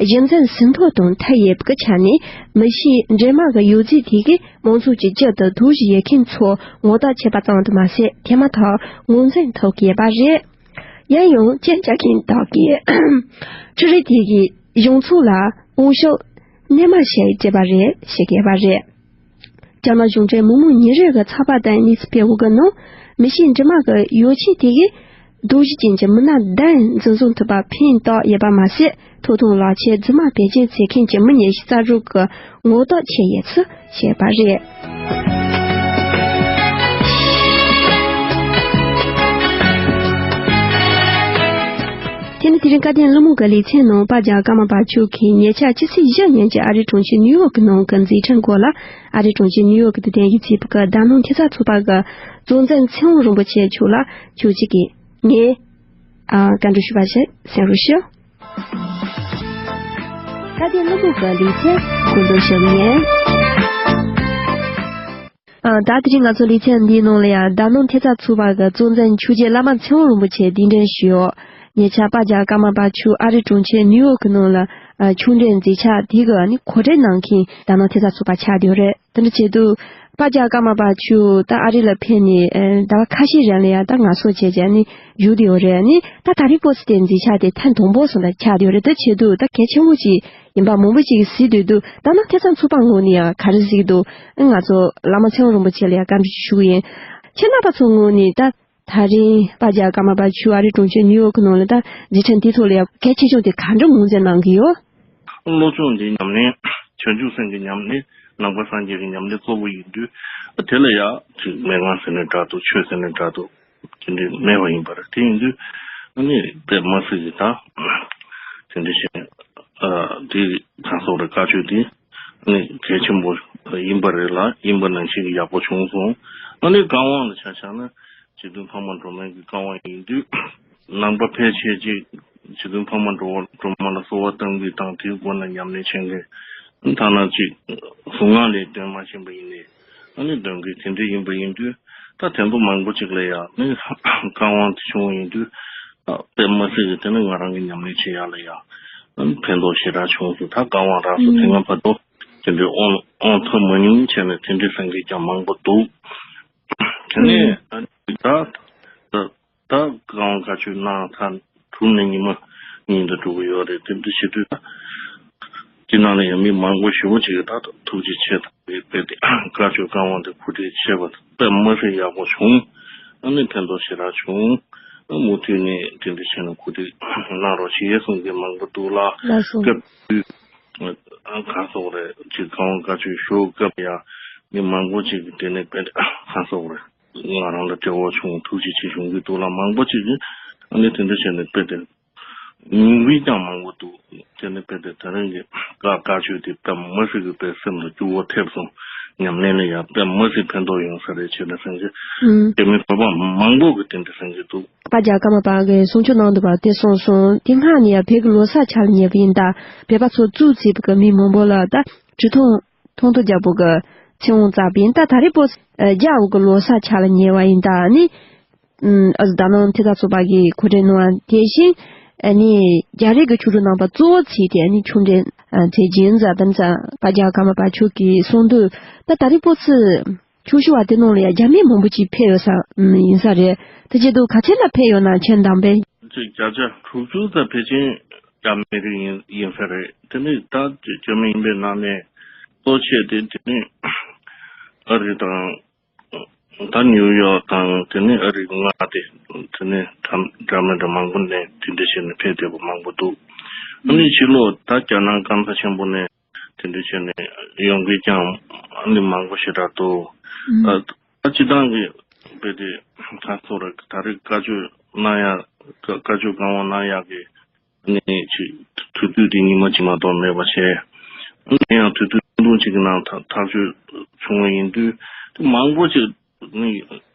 གཞི་འཛིན་ཟིན་ཐོ་དང་འཁྲིལ་ཡོད་པའི་ཆ་ནས། མི་ཤིའི་འདྲེས་མ་གི་ཡོད་ཚད་དེ་གིས་མང་ཚོགས་ཀྱི་རྒྱུད་དུ་དོགས་གཞི་བཞེས་མཁན་ཚོ་ངོ་རྟགས་ཆད་པ་ཙམ་དུ་མ་ཟད། དེ་མ་ཐག་ངོས་འཛིན་ཐུབ་ཀྱི་ཡོད་པ་རེད། ཡིན་ཡང་རྐྱེན་རྒྱག་མཁན་དག་གིས་འཕྲུལ་རིག་དེ་གིས་གཞུང་ཚོགས་ལ་འོས་ཤོག་རྣལ་མ་ཞིག་སྤྲད་པ་རེད་ཞེས་བཀོད་པ་རེད། རྒྱ་ནག་གཞུང་འབྲེལ་མི་མང་ཉིན་རེ་གི་ཚགས་པར་དང་གནས་ཚུལ་སྤེལ་བའི་ནང་། མི་ཤིའི་འདྲེས་མ་གི་ཡོ་བྱད་དེ་གིས་དོགས་གཞི་ཅན་གྱི་མི་སྣ་བདུན་འཛིན་བཟུང་ཐུབ་པ་ཕན་ཐོགས་ཡོད་པ་མ་ཟད། ཐོབ་ཐང་ལག་ཁྱེར་རྫུན་མ་བེད་སྤྱོད་བྱེད་མཁན་གྱི་མི་ཉི་ཤུ་རྩ་དྲུག་གི་ངོ་རྟགས་ཆད་ཡོད་ཚུལ་བཤད་པ་རེད། དེ་ནི་དེ་རིང་བཀའ་བསྟན་གླུ་མོ་གི་ལེ་ཚན་ནང་པ་རྒྱལ་ཀརྨ་པ་མཆོག་གིས་ཉེ་ཆར་ཕྱི་ཚེས་བཞི་ཉིན་གྱི་ཨ་རིའི་གྲོང་ཁྱེར་ནིའུ་ཡོག་གི་ནང་གི་མཛད་འཕྲིན་སྐོར་ལ། ཨ་རིའི་གྲོང་ཁྱེར་ནིའུ་ཡོག་གི་དུས་སྟོན་གྱི་བྱིས་པ་གི་ཟླ་སྣོད་ཐེབས་རྩ་ཚོགས་པ་གི་གཙོ་འཛིན་ཚེ་དབང་རིན་པོ་ཆེ་མཆོག་ལ་ཁྱོད་ཅིག་གིས་ངས་ཨ་བཀའ་འདྲི་ཞུས་པ་ཞིག་གསན་རོགས་ཞུ། བཀའ་བསྟན་གླུ་མོ་གི་ལེ་ཚན་གོ་འདོན་ཞུ་གི་ཡིན། ཨ་ད་དེ་རིང་ང་ཚོ་ལེ་ཚན་འདིའི་ནང་ལ་ཡང་ཟླ་སྣོད་ཐེབས་རྩ་ཚོགས་པ་གི་གཙོ་འཛིན་ཆོས་རྗེ་བླ་མ་ཚེ་དབང་རིན་པོ་ཆེ་གདན་འདྲེན་ཞུས་ཡོད། ཉེ་ཆར་པ་རྒྱལ་ཀརྨ་པ་མཆོག་ཨ་རིའི་གྲོང་ཁྱེར་ནིའུ་ཡོག་གི་ནང་ལ་ཨ་ཆོས་འབྲེལ་མཛད་འཆར་དེ་གི་ཨ་ནི་གོ་སྒྲིག་གནང་མཁན་ཟླ་སྣོད་ཐེབས་རྩ་ཚོགས་པ་ཆགས་བསྡད་ཡོད་རེད། དེ་འདྲ་བྱེད་དུས་པ་རྒྱལ་ཀརྨ་པ་མཆོག་ད་ཨ་རི་ལ་ཕེབས་ནས་ཨ་ཟླ་བ་ཁ་ཤས་རིང་ལ་ཡང་ད་ངལ་གསོ་བྱས་བྱས་ནས་བཞུགས་བསྡད་ཡོད་རེད། ཨ་ནི་ད་ད་རེས་པོ་སི་དེ་མཛད་འཆར་དེ་ཐེངས་དང་པོ་སོང་ད་ཆགས་བསྡད་ཡོད་རེད། དེ་བྱེད་དུས་ད་གལ་ཆེན་པོ་ཅིག་ཡིན་པ་མང་པོ་ཅིག་གིས་གཟིགས་སྡོད་དུས། ད་ནང་ཐེབས་རྩ་ཚོགས་པ་ངོས་ནས་ཡང་ག་རེ་གཟིགས་འདུག། ཨ་ང་ཚོ་བླ་མ་ཚེ་དབང་རིན་པོ་ཆེ་ལ་ཡང་བཀའ་འདྲི་ཞུ་གི་ཡིན། ཁྱེད་རྣམ་པ་ཚོ་ངོས་ནས་ད་ད་རིང་པ་རྒྱལ་ཀརྨ་པ་མཆོག་ཨ་རིའི་གྲོང་ཁྱེར་ནིའུ་ཡོག་གི་ནང་ལ་ད་མཛད་འཕྲིན་དེ་ཐོག་ལ་ཡང་གལ་ཆེ་ཤོས་དེ་ག་འདྲ་ངོས་འཛིན་གནང་གི་ཡོད། སློབ་སྦྱོང་འདི་ཉམས་ལེན། བྱང་ཆུབ་སེམས་ཀྱི་ཉམས་ལེན། ནང་པ་སངས་རྒྱས་ཀྱི་ཉམས་ལེན་གཙོ་བོ་ཡིན་དུས། དེ་ལ་ཡང་ཅིག་མན་ངག་ཟེར་ནའི་འདྲ་འདུག། ཆོས་ཟེར་ནའི་འདྲ་འདུག། དེ་འདྲའི་མེད་པ་ཡིན་པ་རེད། དེ་ཡིན་དུས་ཨ་ནི་དཔེ་མི་སྲིད་ཀྱི་ད་དེ་འདྲ་བྱས་ཨ་དེ་གང་སོགས་རེད། བཀའ་ཆོས་དེ་ཨ་ནི་གལ་ཆེན་པོ་ཡིན་པ་རེད་ལ། ཡིན་པ་ནང་བཞིན་གྱི་ཡག་པོ་བྱུང་སོང་། ཨ་ནི་བཀའ་དབང་ལ་ཆ་བཞག་ན་རྗེ་བཙུན་འཕགས་མ་སྒྲོལ་མའི་གི་བཀའ་དབང་ཡིན་དུས་ནང་པ་ཕལ་ཆེར་ཅིག་རྗེ་བཙུན་འཕགས་མ་སྒྲོལ་སྒྲོལ་མ་ལ་གསོལ་བ་བཏབ་མཁན་དང་དེའི་སྒོ་ནས་ཉམས་ལེན་བྱེད་མཁན། ཐ་ན་ཅིག་གཟུངས་སྔགས་ལས་འདོན་མ་ཤེས་པ་ཡིན་ནའི་ཨ་ནི་འདོན་མཁན་དེ་འདྲ་ཡིན་པ་ཡིན་དུས་ད་དེ་ཚོ་མང་པོ་ཅིག་ལ་ཡང་ནི་བཀའ་དབང་དེ་བྱུང་བ་ཡིན་དུས་ད་དཔེ་མི་སྲིད་ཀྱི་དེ་ནི་ང་རང་གི་ཉམས་ལེན་བྱེད་ཡག་ལ་ཡང་ཨ་ནི་ཕན་ཐོགས་ཞེ་དྲག་བྱུང་སོང་། ད་བཀའ་དབང་རག་སོང་། དེ་སྔ་བར་དུ་དེ་འདྲའི་དབང་དབང་ཐོབ་མ་མྱོང་བྱས་ནས་དེ་འདྲའི་སེང་གེ་ཀྱང་མང་པོ་འདུག་དེ་ནས་ཨ་ནི་ད་ད། ད་བཀའ་དབང་བཀའ་ཆོས་གནང་ཐག་གྲུབ་ནས་ཉི་མ་ཉིན་དུ་འགྲོ་གི་ཡོད་རེད། དེ་འདྲ་བྱེད་དུས་ད་དེ་ནང་ལ་ཡང་མི་མང་པོ་ཞེ་པོ་ཅིག་གིས་ད་ཐུགས་རྗེ་ཆེ་དང་དཔེ་དེ་བཀའ་ཆོས་བཀའ་དབང་དེ་གོ་སྒྲིག་བྱས་པ་དཔེ་མི་སྲིད་ཡག་པོ་བྱུང་། ཨ་ནི་ཕན་ཐོགས་ཞེ་དྲག་བྱུང་། ཨ་མུ་མཐུད་ནས་དེ་འདྲ་བྱས་ནས་གོ་སྒྲིག་གནང་རོགས་བྱེད་གསུང་མཁན་མང་པོ་འདུག་ལ། ལགས་སོ། སྐབས་དུས་ཨ་གང་སོགས་རེད། ཅིག་བཀའ་དབང་བཀའ་ཆོས་ཞུ་སྐབས་ཡང་མི་མང་པོ་ཅིག་གིས་དེ་ནས་དཔེ་གང་སོགས་རེད། ང་རང་ལ་བདེ་བོ་བྱུང་། ཐུགས་རྗེ་ཆེ་ཞུ་གི་འདུག་ལ། མང་པོ་ཅིག་གིས་ཨ་ནི་དེ་འདྲ་བྱས་ནས་དཔེ་དེ་ཉུང་བས་ཀྱང་མང་པོ་འདུག་དེ་ནི་དཔེ་དེ་ད་རིང་གི་བཀའ་བཀའ་ཆོས་དེ་དཔེ་མི་སྲིད་ཀྱི་དཔེ་སེམས་ལ་སྐྱོ་བོ་ཐེབས་སོང་། ཉམས་ལེན་ལ་ཡང་དཔེ་མི་སྲིད་ཕན་ཐོགས་ཡོང་ས་རེད་བྱས་ནས་སེམས་ཀྱི་ཨུམ། དེ་མིན་བོད་པ་མང་པོ་གིས་དེ་འདྲ་སེམས་ཀྱི་འདུག་དཔལ་རྒྱལ་ཀརྨ་པ་གིས་གསུང་ཆོས་གནང་འདུག་པ་དེ་གསུངས་སོང་། དེ་སྔ་ནས་ཡང་བོད་ཀྱི་ལོ་གསར་ཆ་ལ་ཉེ་བ་ཡིན་ད། བོད་པ་ཚོ་གཙོས་བྱས་པའི་མི་མང་པོ་ལ་ད་བྲེལ་ཐོང་ཐོང་ཐོ་རྒྱག་པོ་གི་ཚེ་དབང་བཙལ་བ་ཡིན་ད། ད་རེས་པོ་རྒྱ་འོག་གི་ལོ་གསར་ཆ་ལ་ཉེ་བ་ཡིན་ད་ནི། ཨ་ཟི་ད་ནང་ཐེ་ད་ཚོ་པ་གིས་གོ་སྒྲིག་གནང་བ་དེ་བཞིན་ཨ་ནི་རྒྱ་རིགས་ཀྱི་ཆོས་གྲོགས་རྣམ་པ་གཙོ་བོ་བྱས་ཏེ་ཨ་ནི་ཆོས་འབྲེལ་མཛད་རྒྱུ་ཡིན་ཙང་། དཔལ་རྒྱལ་ཀརྨ་པ་མཆོག་གིས་གསུངས་དུས་ད་ད་རེས་པོ་ཚུ་ཆོས་ཞུ་བ་དེ་ནང་ལ་ཡང་རྒྱ་མི་མང་པོ་ཅིག་ཕེབས་ཡོད་ས་ཡིན་ས་རེད། དེ་བྱེད་དུས་ག་ཚོད་ལ་ཕེབས་ཡོད་ན་ཁྱེད་དང་པས། བརྒྱ་ཆ་དྲུག་ཅུ་ཙམ་ཕལ་ཆེར་རྒྱ་མི་རིགས་ཡིན་ཡིན་ས་རེད། དེ་ནི་ད་རྒྱ་མི་ཡིན་པའི་ནང་ནས་གཙོ་ཆེ་དེ་དེ་ནི་ཨ་རི་དང་། ད་ནིའུ་ཡོག་དང་དེ་ནས་ཨ་རི་མངའ་སྡེ། དེ་ནས་འདྲ་འདྲ་མི་འདྲ་མང་པོ་ནས་དེ་འདྲ་བྱས་ནས་ཕེབས་བསྡད་པ་མང་པོ་འདུག་ཨ་ནི་ཕྱི་ལོགས་ད་རྒྱ་ནག་སྐམ་ས་ཆེན་པོ་ནས་དེ་འདྲ་བྱས་ནས་ཡོང་མཁན་ཀྱང་ཨ་ནི་མང་པོ་ཞེ་དྲག་འདུག་ཨ་ད་སྤྱི་བཏང་གི་དཔེ་དེ་ག་ཚོད་རེད། ད་རེས་བཀའ་ཆོས་གནང་ཡག་བཀའ་ཆོས་བཀའ་དབང་གནང་ཡག་གི་ནས་ཅིག་དུས་དུས་དེ་ཉི་མ་གཅིག་མ་གཏོགས་མེད་པ་བྱས། ཨ་ནི་ཡང་དུས་དུས་ཐུང་ཐུང་ཅིག་གི་ནང་ཐག་ཐག་གཅོད་བྱུང་བ་ཡིན་དུས་དེ་མང་པོ་ཅིག་ནི་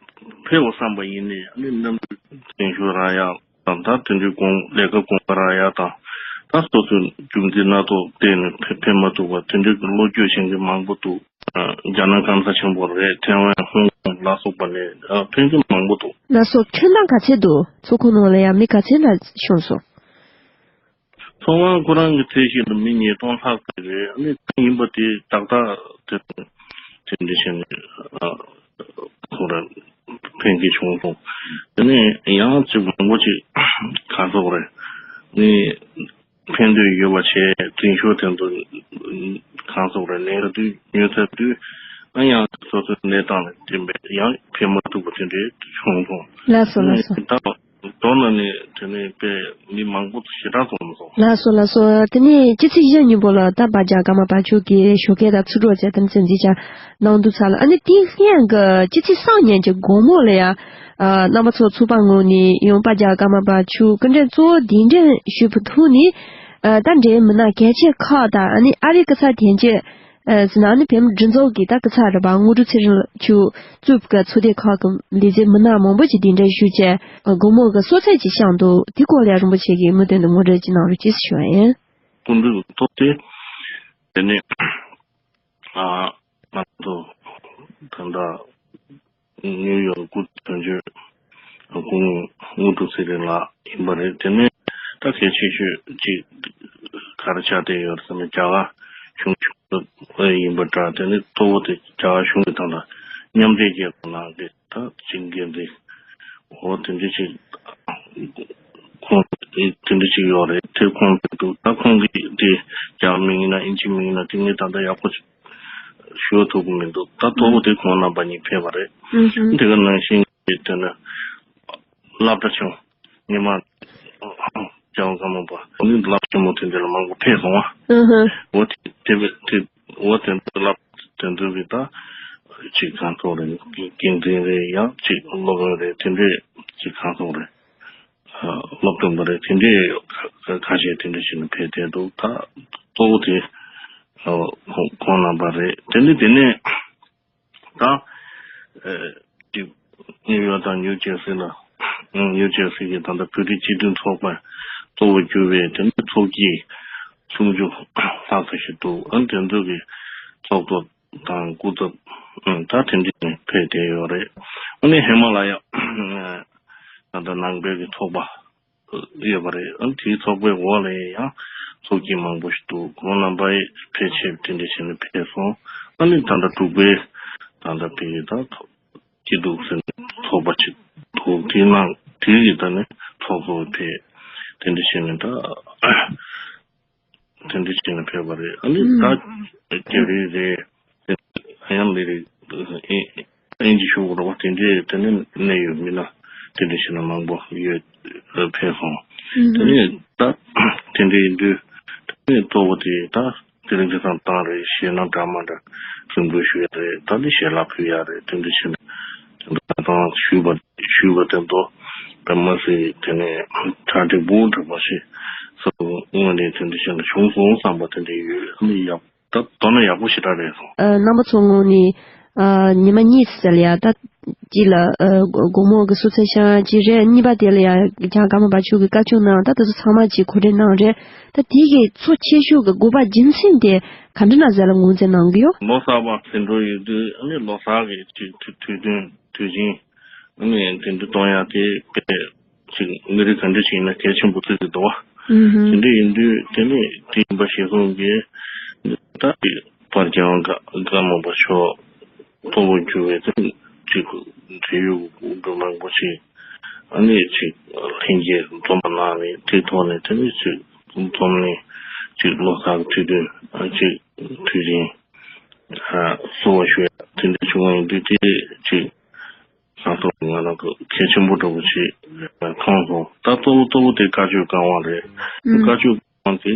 ཕེབས་པ་བསམ་པ་ཡིན་ནའི་ཨ་ནི་གནམ་གྲུ་རྟེན་གཞུང་རག་ཡག་དང་། ད་དེ་འདྲའི་དགོངས་ལས་ཀ་དགོངས་པ་རག་ཡག་དང་། ད་སོ་སོའི་རྒྱུ་མཚན་སྣ་ཚོགས་བརྟེན་ནས་ཕེབས་ཕེབས་མ་ཐུབ་པ་དེ་འདྲའི་གི་བློ་འགྱོད་བྱེད་མཁན་མང་པོ་འདུག་རྒྱ་ནག་སྐམ་ས་ཆེན་པོ་རེད། ཐེ་ཝན། ཧོང་ཀོང་ལ་སོགས་པ་ནས་ཕེབས་མཁན་མང་པོ་འདུག་ལགས་སོ། ཁྱོན་བསྡོམས་ག་ཚོད་འདུག་ཚོགས་ཁང་ནང་ལ་ཡང་མི་ག་ཚོད་ལ་ཤོང་སོང་། ཚོགས་ཁང་ཁོ་རང་གི་ཚད་གཞི་ལ་མི་ཉིས་སྟོང་ལྷག་ཙམ་རེད། ཨ་ནི་ད་ཡིན་པ་དེ་ཏག་ཏག་དེ་དེ་འདྲ་བྱས་ནས་ཨ་ཁོ་རང་ཕན་གྱི་བྱུང་སོང་། དེ་ནས་ཡང་ཅིག་མང་པོ་ཅིག་ག་ཚོད་རེད། ནི་ཕན་འདོད་ཡོད་པ་བྱས་འཛིན་ཤོག་དེ་ཚོ་གང་སོགས་རེ་ལེན་དུས་ཉོས་ཚར་དུས་ཨ་ཡང་སོ་སོའི་གནས་སྟངས་ལ་བརྟེན་པའི་ཡང་ཕན་མ་ཐོགས་པ་དེ་འདྲའི་བྱུང་སོང་། ལགས་སོ་ལགས་སོ། ད་མདོར་ན་ནི་དེ་ནས་དཔེ་མི་མང་པོ་ཞེ་དྲག་འཛོམས་སོང་། ལགས་སོ་ལགས་སོ། དེ་ནས་སྤྱི་ཚེས་བཞི་ཉིན་པོ་ལ་ད་བ་རྒྱ་གར་མ་བ་ཕྱུགས་ཀྱི་ཞོགས་ཀས་དང་ཚུར་རོགས་བྱས་དམ་ཚིག་འཛིན་བྱ་གནང་འདུག་ཚར་ལ། ཨ་ནི་དེ་སྔོན་གྱི་སྤྱི་ཚེས་གསུམ་ཉིན་གྱི་དགོང་མོ་ལ་ཡང་རྣམ་པ་ཚོ་ཚོགས་པ་ངོས་ནས་ཡང་བ་རྒྱ་གར་མ་བ་ཕྱུགས་སྐུ་མགྲོན་གཙོ་བོ་གདན་འདྲེན་ཞུས་པའི་ཐོག་ནས། ཨ་ད་འབྲེལ་མི་སྣ་གལ་ཆེ་ཁག་དང་། ཨ་ནི་ཨ་རིའི་སྐུ་ཚབ་དོན་གཅོད་ཨ་ཟེར་ན་ཨ་ནི་བོད་མི་སྒྲིག་འཛུགས་ཀྱི་ད་སྐུ་ཚབ་རེད་པ། དངོས་གྲུབ་ཚེ་རིང་ལགས་མཆོག་གཙོས་པའི་ཚོགས་སྡེ་ཁག་གི་ལས་བྱེད་མི་སྣ་མང་པོ་ཅིག་གདན་འདྲེན་ཞུས་བྱས་དགོང་མོ་གི་གསོལ་ཚིགས་ཅིག་བསྐྱངས་འདུག་དེ་སྐོར་ལ་རིན་པོ་ཆེ་གིས་མུ་མཐུད་དུ་ངོ་སྤྲོད་ཅིག་གནང་རོགས་ཅེས་ཞུ་བ་ཡིན། སྐུ་མགྲོན་ཐོག་སྟེ་དེ་ནས་ཨ་ང་ཚོ་ད་ལྟ་ནིའུ་ཡོག་སྐུ་དོན་གཅོད་སྐུ་ངོ་དངོས་གྲུབ་ཚེ་རིང་ལགས་ཡིན་པ་རེད། དེ་ནས་ད་གལ་ཆེ་ཤོས་གཅིག་ག་རེ་ཆགས་བསྡད་ཡོད་རེད་ཟེར་ན་རྒྱ་གར་གཞུང་ཡིན་པ་འདྲ། དེ་ནས་གཙོ་བོ་དེ་རྒྱ་གར་གཞུང་གི་དང་ད་མཉམ་འབྲེལ་རྒྱལ་ཚོགས་ནང་གི་ད་སྤྱི་འགན་འཛིན་འོ་དེ་འདྲ་ཅིག་ཁོང་དེ་འདྲ་ཅིག་ཡོད་རེད། དེ་ཁོང་དེ་འདུག་ད་ཁོང་གིས་དེ་རྒྱ་མིང་ཡིན་ན་ཨིན་ཇི་མིང་ཡིན་ན་དེ་ངས་ད་ལྟ་ཡག་པོ་ཞུ་ཐུབ་ཀྱི་མི་འདུག་ད་གཙོ་བོ་དེ་ཁོང་རྣམ་པ་གཉིས་ཕེབས་པ་རེད། ཨུ་ཧུ། དེ་ག་ནང་བཞིན་གྱི་དེ་ནི་སློབ་གྲྭ་ཆུང་ཉི་མ་རྒྱལ་བ་ཀརྨ་པ་ནི་སློབ་ཆེན་མོ་དེ་འདྲ་ལ་མང་པོ་ཕེབས་སོང་བ། ཨུ་ཧུ། འོ་དེ་དེ་དེ་འོ་དེ་འདྲ་སློབ་དེ་འདྲ་གི་ད་ཅིག་གང་ཐོག་རེད། འགན་འཛིན་རེད། ཡང་ཅིག་སློབ་དཔོན་རེད། དེ་འདྲས་ ཅིག་གང་སོང་རེད། ཨ་སློབ་སྟོན་པ་རེད། དེ་འདྲས་ཁ་ཁ་ཤས་དེ་འདྲས་བྱས་ནས་ཕེབས་བསྡད་འདུག་ད་གཙོ་བོ་དེ་ཨ་ཁོང་ཁོང་རྣམ་པ་རེད། དེ་ནས་དེ་ནས་ད་ཨ་ཅིག་ནིའུ་ཡོག་དང་ནིའུ་ཇར་སི་ལ་ཨ་ནིའུ་ཇར་སི་གི་ད་ལྟ་བོད་རིགས་སྤྱི་མཐུན་ཚོགས་པ་གཙོ་བོ་གྱུར་བའི་དེ་འདྲས་ཚོགས་སྐྱིད་སུམ་ཅུ་ལྷག་ཙམ་ཞིག་འདུག་ཨ་དེ་ཚོ་གི་ཚོགས་གཙོ་དང་སྐུ་ཚབ་ཨ་ད་དེ་འདྲས་ཕེབས་བསྡད་ཡོད་རེད། ཨ་ནི་ཧི་མ་ལ་ཡ་ད་ལྟ་ནང་པའི་གི་ཚོགས་པ་ཡོད་པ་རེད། ཨ་དེའི་ཚོགས་པའི་འོག་ལ་ཡང་ཚོགས་སྐྱིད་མང་པོ་ཞིག་འདུག་ཁོང་རྣམ་པ་ཕལ་ཆེར་དེ་འདྲ་བྱས་ནས་ཕེབས་སོང་། ཨ་ནི་ད་ལྟ་འབྲུག་པའི་ད་ལྟ་དེ་ད་སྐྱིད་སྡུག་ཟེར་ནས་ཚོགས་པ་ཅིག་འདུག་དེའི་ནང་དེའི་གི་ད་ནི་ཚོགས་གཙོ་ཕེབས་དེ་འདྲ་བྱས་ནས་ད་དེ་འདྲ་བྱས་ནས་ཕེབས་པ་རེད། ཨ་ནི་ད་རྒྱ་རིགས་རེད། ཨ་ཡང་ལས་རིགས་ཨེ་ཨིན་ཇི་ཞུ་དགོས་རེད་བ། དེ་འདྲས་དེ་ནས་གནད་ཡོད་མི་སྣ་དེ་འདྲས་བྱས་ན་མང་པོ་ཡོད་ཕེབས་སོང་། དེ་ནས་ད་དེ་འདྲས་ཡིན་དུས་དེ་ནས་གཙོ་བོ་དེ་ད་དེ་རིང་ཁ་སང་བཏང་རེད། ཞེད་སྣང་འདྲ་མ་འདྲ་རིང་པོ་ཞུ་ཡ་རེད། ད་ནི་ཞལ་ལག་ཕུལ་ཡ་རེད། དེ་འདྲས་བྱས་ནས་དེ་འདྲ་ད་ཞུས་པ་ཞུས་པ་དེ་ཚོ་ད་མ་ཟད་དེ་ནས་གྲ་སྒྲིག་འབུམ་དྲག་པོ་ཞིག་སོ་དངོས་གནས་དེ་འདྲས་བྱས་ན་བྱུང་སོང་བསམ་པ་དེ་འདྲས་ཡོད། ཨ་ནི་ཡག་ད་མདོར་ན་ཡག་པོ་ཞེ་དྲག་རེད་སོང་། ཨ་རྣམ་པ་ཚོ་ངོས་ནས་ཨ་ཉི་མ་གཉིས་ཙམ་ལ་ཡ་ད་གཅིག་ལ་ཨ་དགོང་དགོང་མོ་གི་གསོལ་ཚིགས་བཤམས་གཅིག་རེད། གཉིས་པ་དེ་ལ་ཡ་རྒྱ་གར་མ་པ་ཆོས་ཀྱི་བཀའ་ཆོས་གནང་། ད་དེ་ཚོ་ཚང་མ་གཅིག་གོ་སྒྲིག་གནང་རེད། ད་དེ་གི་གཙོ་ཆེ་ཤོས་ཀྱི་དགོས་པ་རྒྱུ་མཚན་དེ་ག་འདྲ་ན་ཟེར་ལ་ངོས་འཛིན་གནང་གི་ཡོད། ལོ་གསར་པ་ཟིན་འགྲོ་ཡོད་དུས་ཨ་ནི་ལོ་གསར་གི་དུས་དུས་དུས་སྟོན་དུས་ཆེན་ཨ་ནི་དེ་འདྲ་གཏོང་ཡ་དེ་དཔེ་ཅིག་མི་རིགས་ག་འདྲ་ཞིག་ཡིན་ན་གལ་ཆེན་པོ་བརྩི་གི་འདུག་བ། ཨུ་ཧུ། དེ་འདྲ་ཡིན་དུས་དེ་ནས་དེ་ཡིན་པ་ཞིག་གསུངས་ཀྱི། ད་དཔལ་རྒྱལ་བ་ཀརྨ་པ་མཆོག་གཙོ་བོ་གྱུར་བའི་དེ་ཅིག་འབྲེལ་ཡོད་འགྲོ་མང་པོ་ཞིག་ཨ་ནི་ཅིག་ལྷན་རྒྱས་འཛོམས་པ་གནང་ནས་དེའི་ཐོག་ནས་དེ་ནས་ཅིག་འཛོམས་ནས་ཅིག་ལོ་གསར་གྱི་དུས་སྟོན་ཨ་ཅིག་དུས་ཆེན་ཨ་བསུ་བ་ཞུ་ཡ་དེ་འདྲ་བྱུང་བ་ཡིན་དུས་དེ་ཅིག་ང་ཚོ་ང་རང་ཚོ་གལ་ཆེན་པོ་འདྲ་པོ་ཞིག་མཐོང་སོང་། ད་གཙོ་བོ་གཙོ་བོ་དེ་བཀའ་ཆོས་བཀའ་དབང་རེད། ཨུམ། བཀའ་ཆོས་བཀའ་དབང་དེ་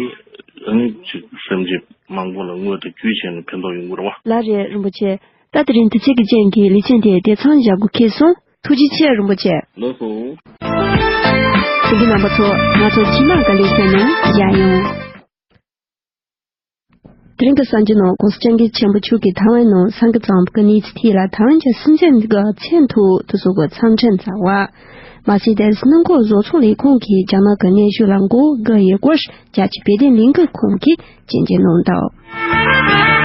ཨ་ནི་ཅིག་སེམས་ཅན་མང་པོ་ལ་དངོས་དང་བརྒྱུད་བྱས་ནས་ཕན་ཐོགས་ཡོང་གི་རེད་བ། ལགས་རེད་རིན་པོ་ཆེ། ད་དེ་རིང་དུས་ཚོད་ཀྱི་རྐྱེན་གྱིས་ལེ་ཚན་དེ་དེ་ཚང་བཞག་དགོས་ཁེལ་སོང་། ཐུགས་རྗེ་ཆེ་རིན་པོ་ཆེ། ལགས་སོ། གསན་མཁན་རྣམ་པ་ཚོ་ང་ཚོ་རྗེས་མ་གི་ལེ་ཚན་ནང་མཇལ་ཡོང་། དེ་རིང་གི་གསར་འགྱུར་ནང་༸གོང་ས་༸སྐྱབས་མགོན་ཆེན་པོ་མཆོག་གིས་ཐའེ་ཝན་ནང་སང་གི་གཙང་པོ་གི་གནས་ཚུལ་ཐད་ལ་ཐའེ་ཝན་གྱི་སྲིད་འཛིན་གྱི་མཚན་ཐོག་དུ་སོགས་ཀྱི་འཚམས་འཕྲིན་བསྩལ་བ། མ་ཟད་དེར་སྣུམ་འཁོར་བཟོ་ཚོང་ལས་ཁུངས་ཀྱིས་རྒྱ་ནག་གི་གནད་ཤོག་ལ་མགོ་སྒུར་ཡོད་སྐོར་རྒྱ་ཆེའི་བོད་དོན་ལས་འགུལ་ཁང་གིས་སྐྱོན་བརྗོད་གནང་འདུག་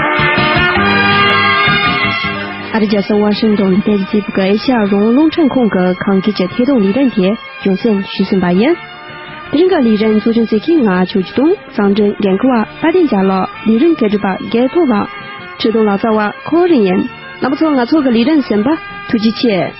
ཨ་རི་རྒྱལ་ས་ཝ་ཤིང་ཏོན་ལ་རྟེན་གཞི་བྱས་པའི་ཨེ་ཤ་ཡ་རང་དབང་རླུང་འཕྲིན་ཁང་གི་ཁམས་སྐད་ཀྱི་ཐད་གཏོང་ལས་རིམ་དེ་རྒྱང་སྲིང་ཞུས་ཟིན་པ་ཡིན། དེ་རིང་གི་ལས་རིམ་གཙོ་སྐྱོང་མཛད་མཁན་ང་ཆོས་ཀྱི་དང་། གཙང་སྒྲུབ་འགན་འཁུར་བ་དཔལ་ལྡན་རྒྱལ་ལགས། ལས་རིམ་སྒྲུབ་པ་རྒྱལ་ཐོབ་ལགས། འཕྲུལ་གཏོང་ལག་རྩལ་བ་ཁོ་རང་ཡིན། རྣམ་པ་ཚོ་ང་ཚོ་གི་ལས་རིམ་གསན་པར་ཐུགས་རྗེ་ཆེ།